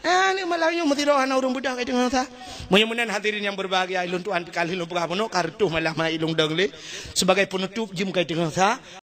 Ah, ni malam nyoe meusidroe hana ureuëng beudôh kai teungoh sa. Meunyoe meunan hadirin nyang berbahagia, ilôn tuan pikal ilôn peugah bunoe ka reutôh malam hai ilôn dong lé. Sebagai penutup jeuem kai teungoh sa,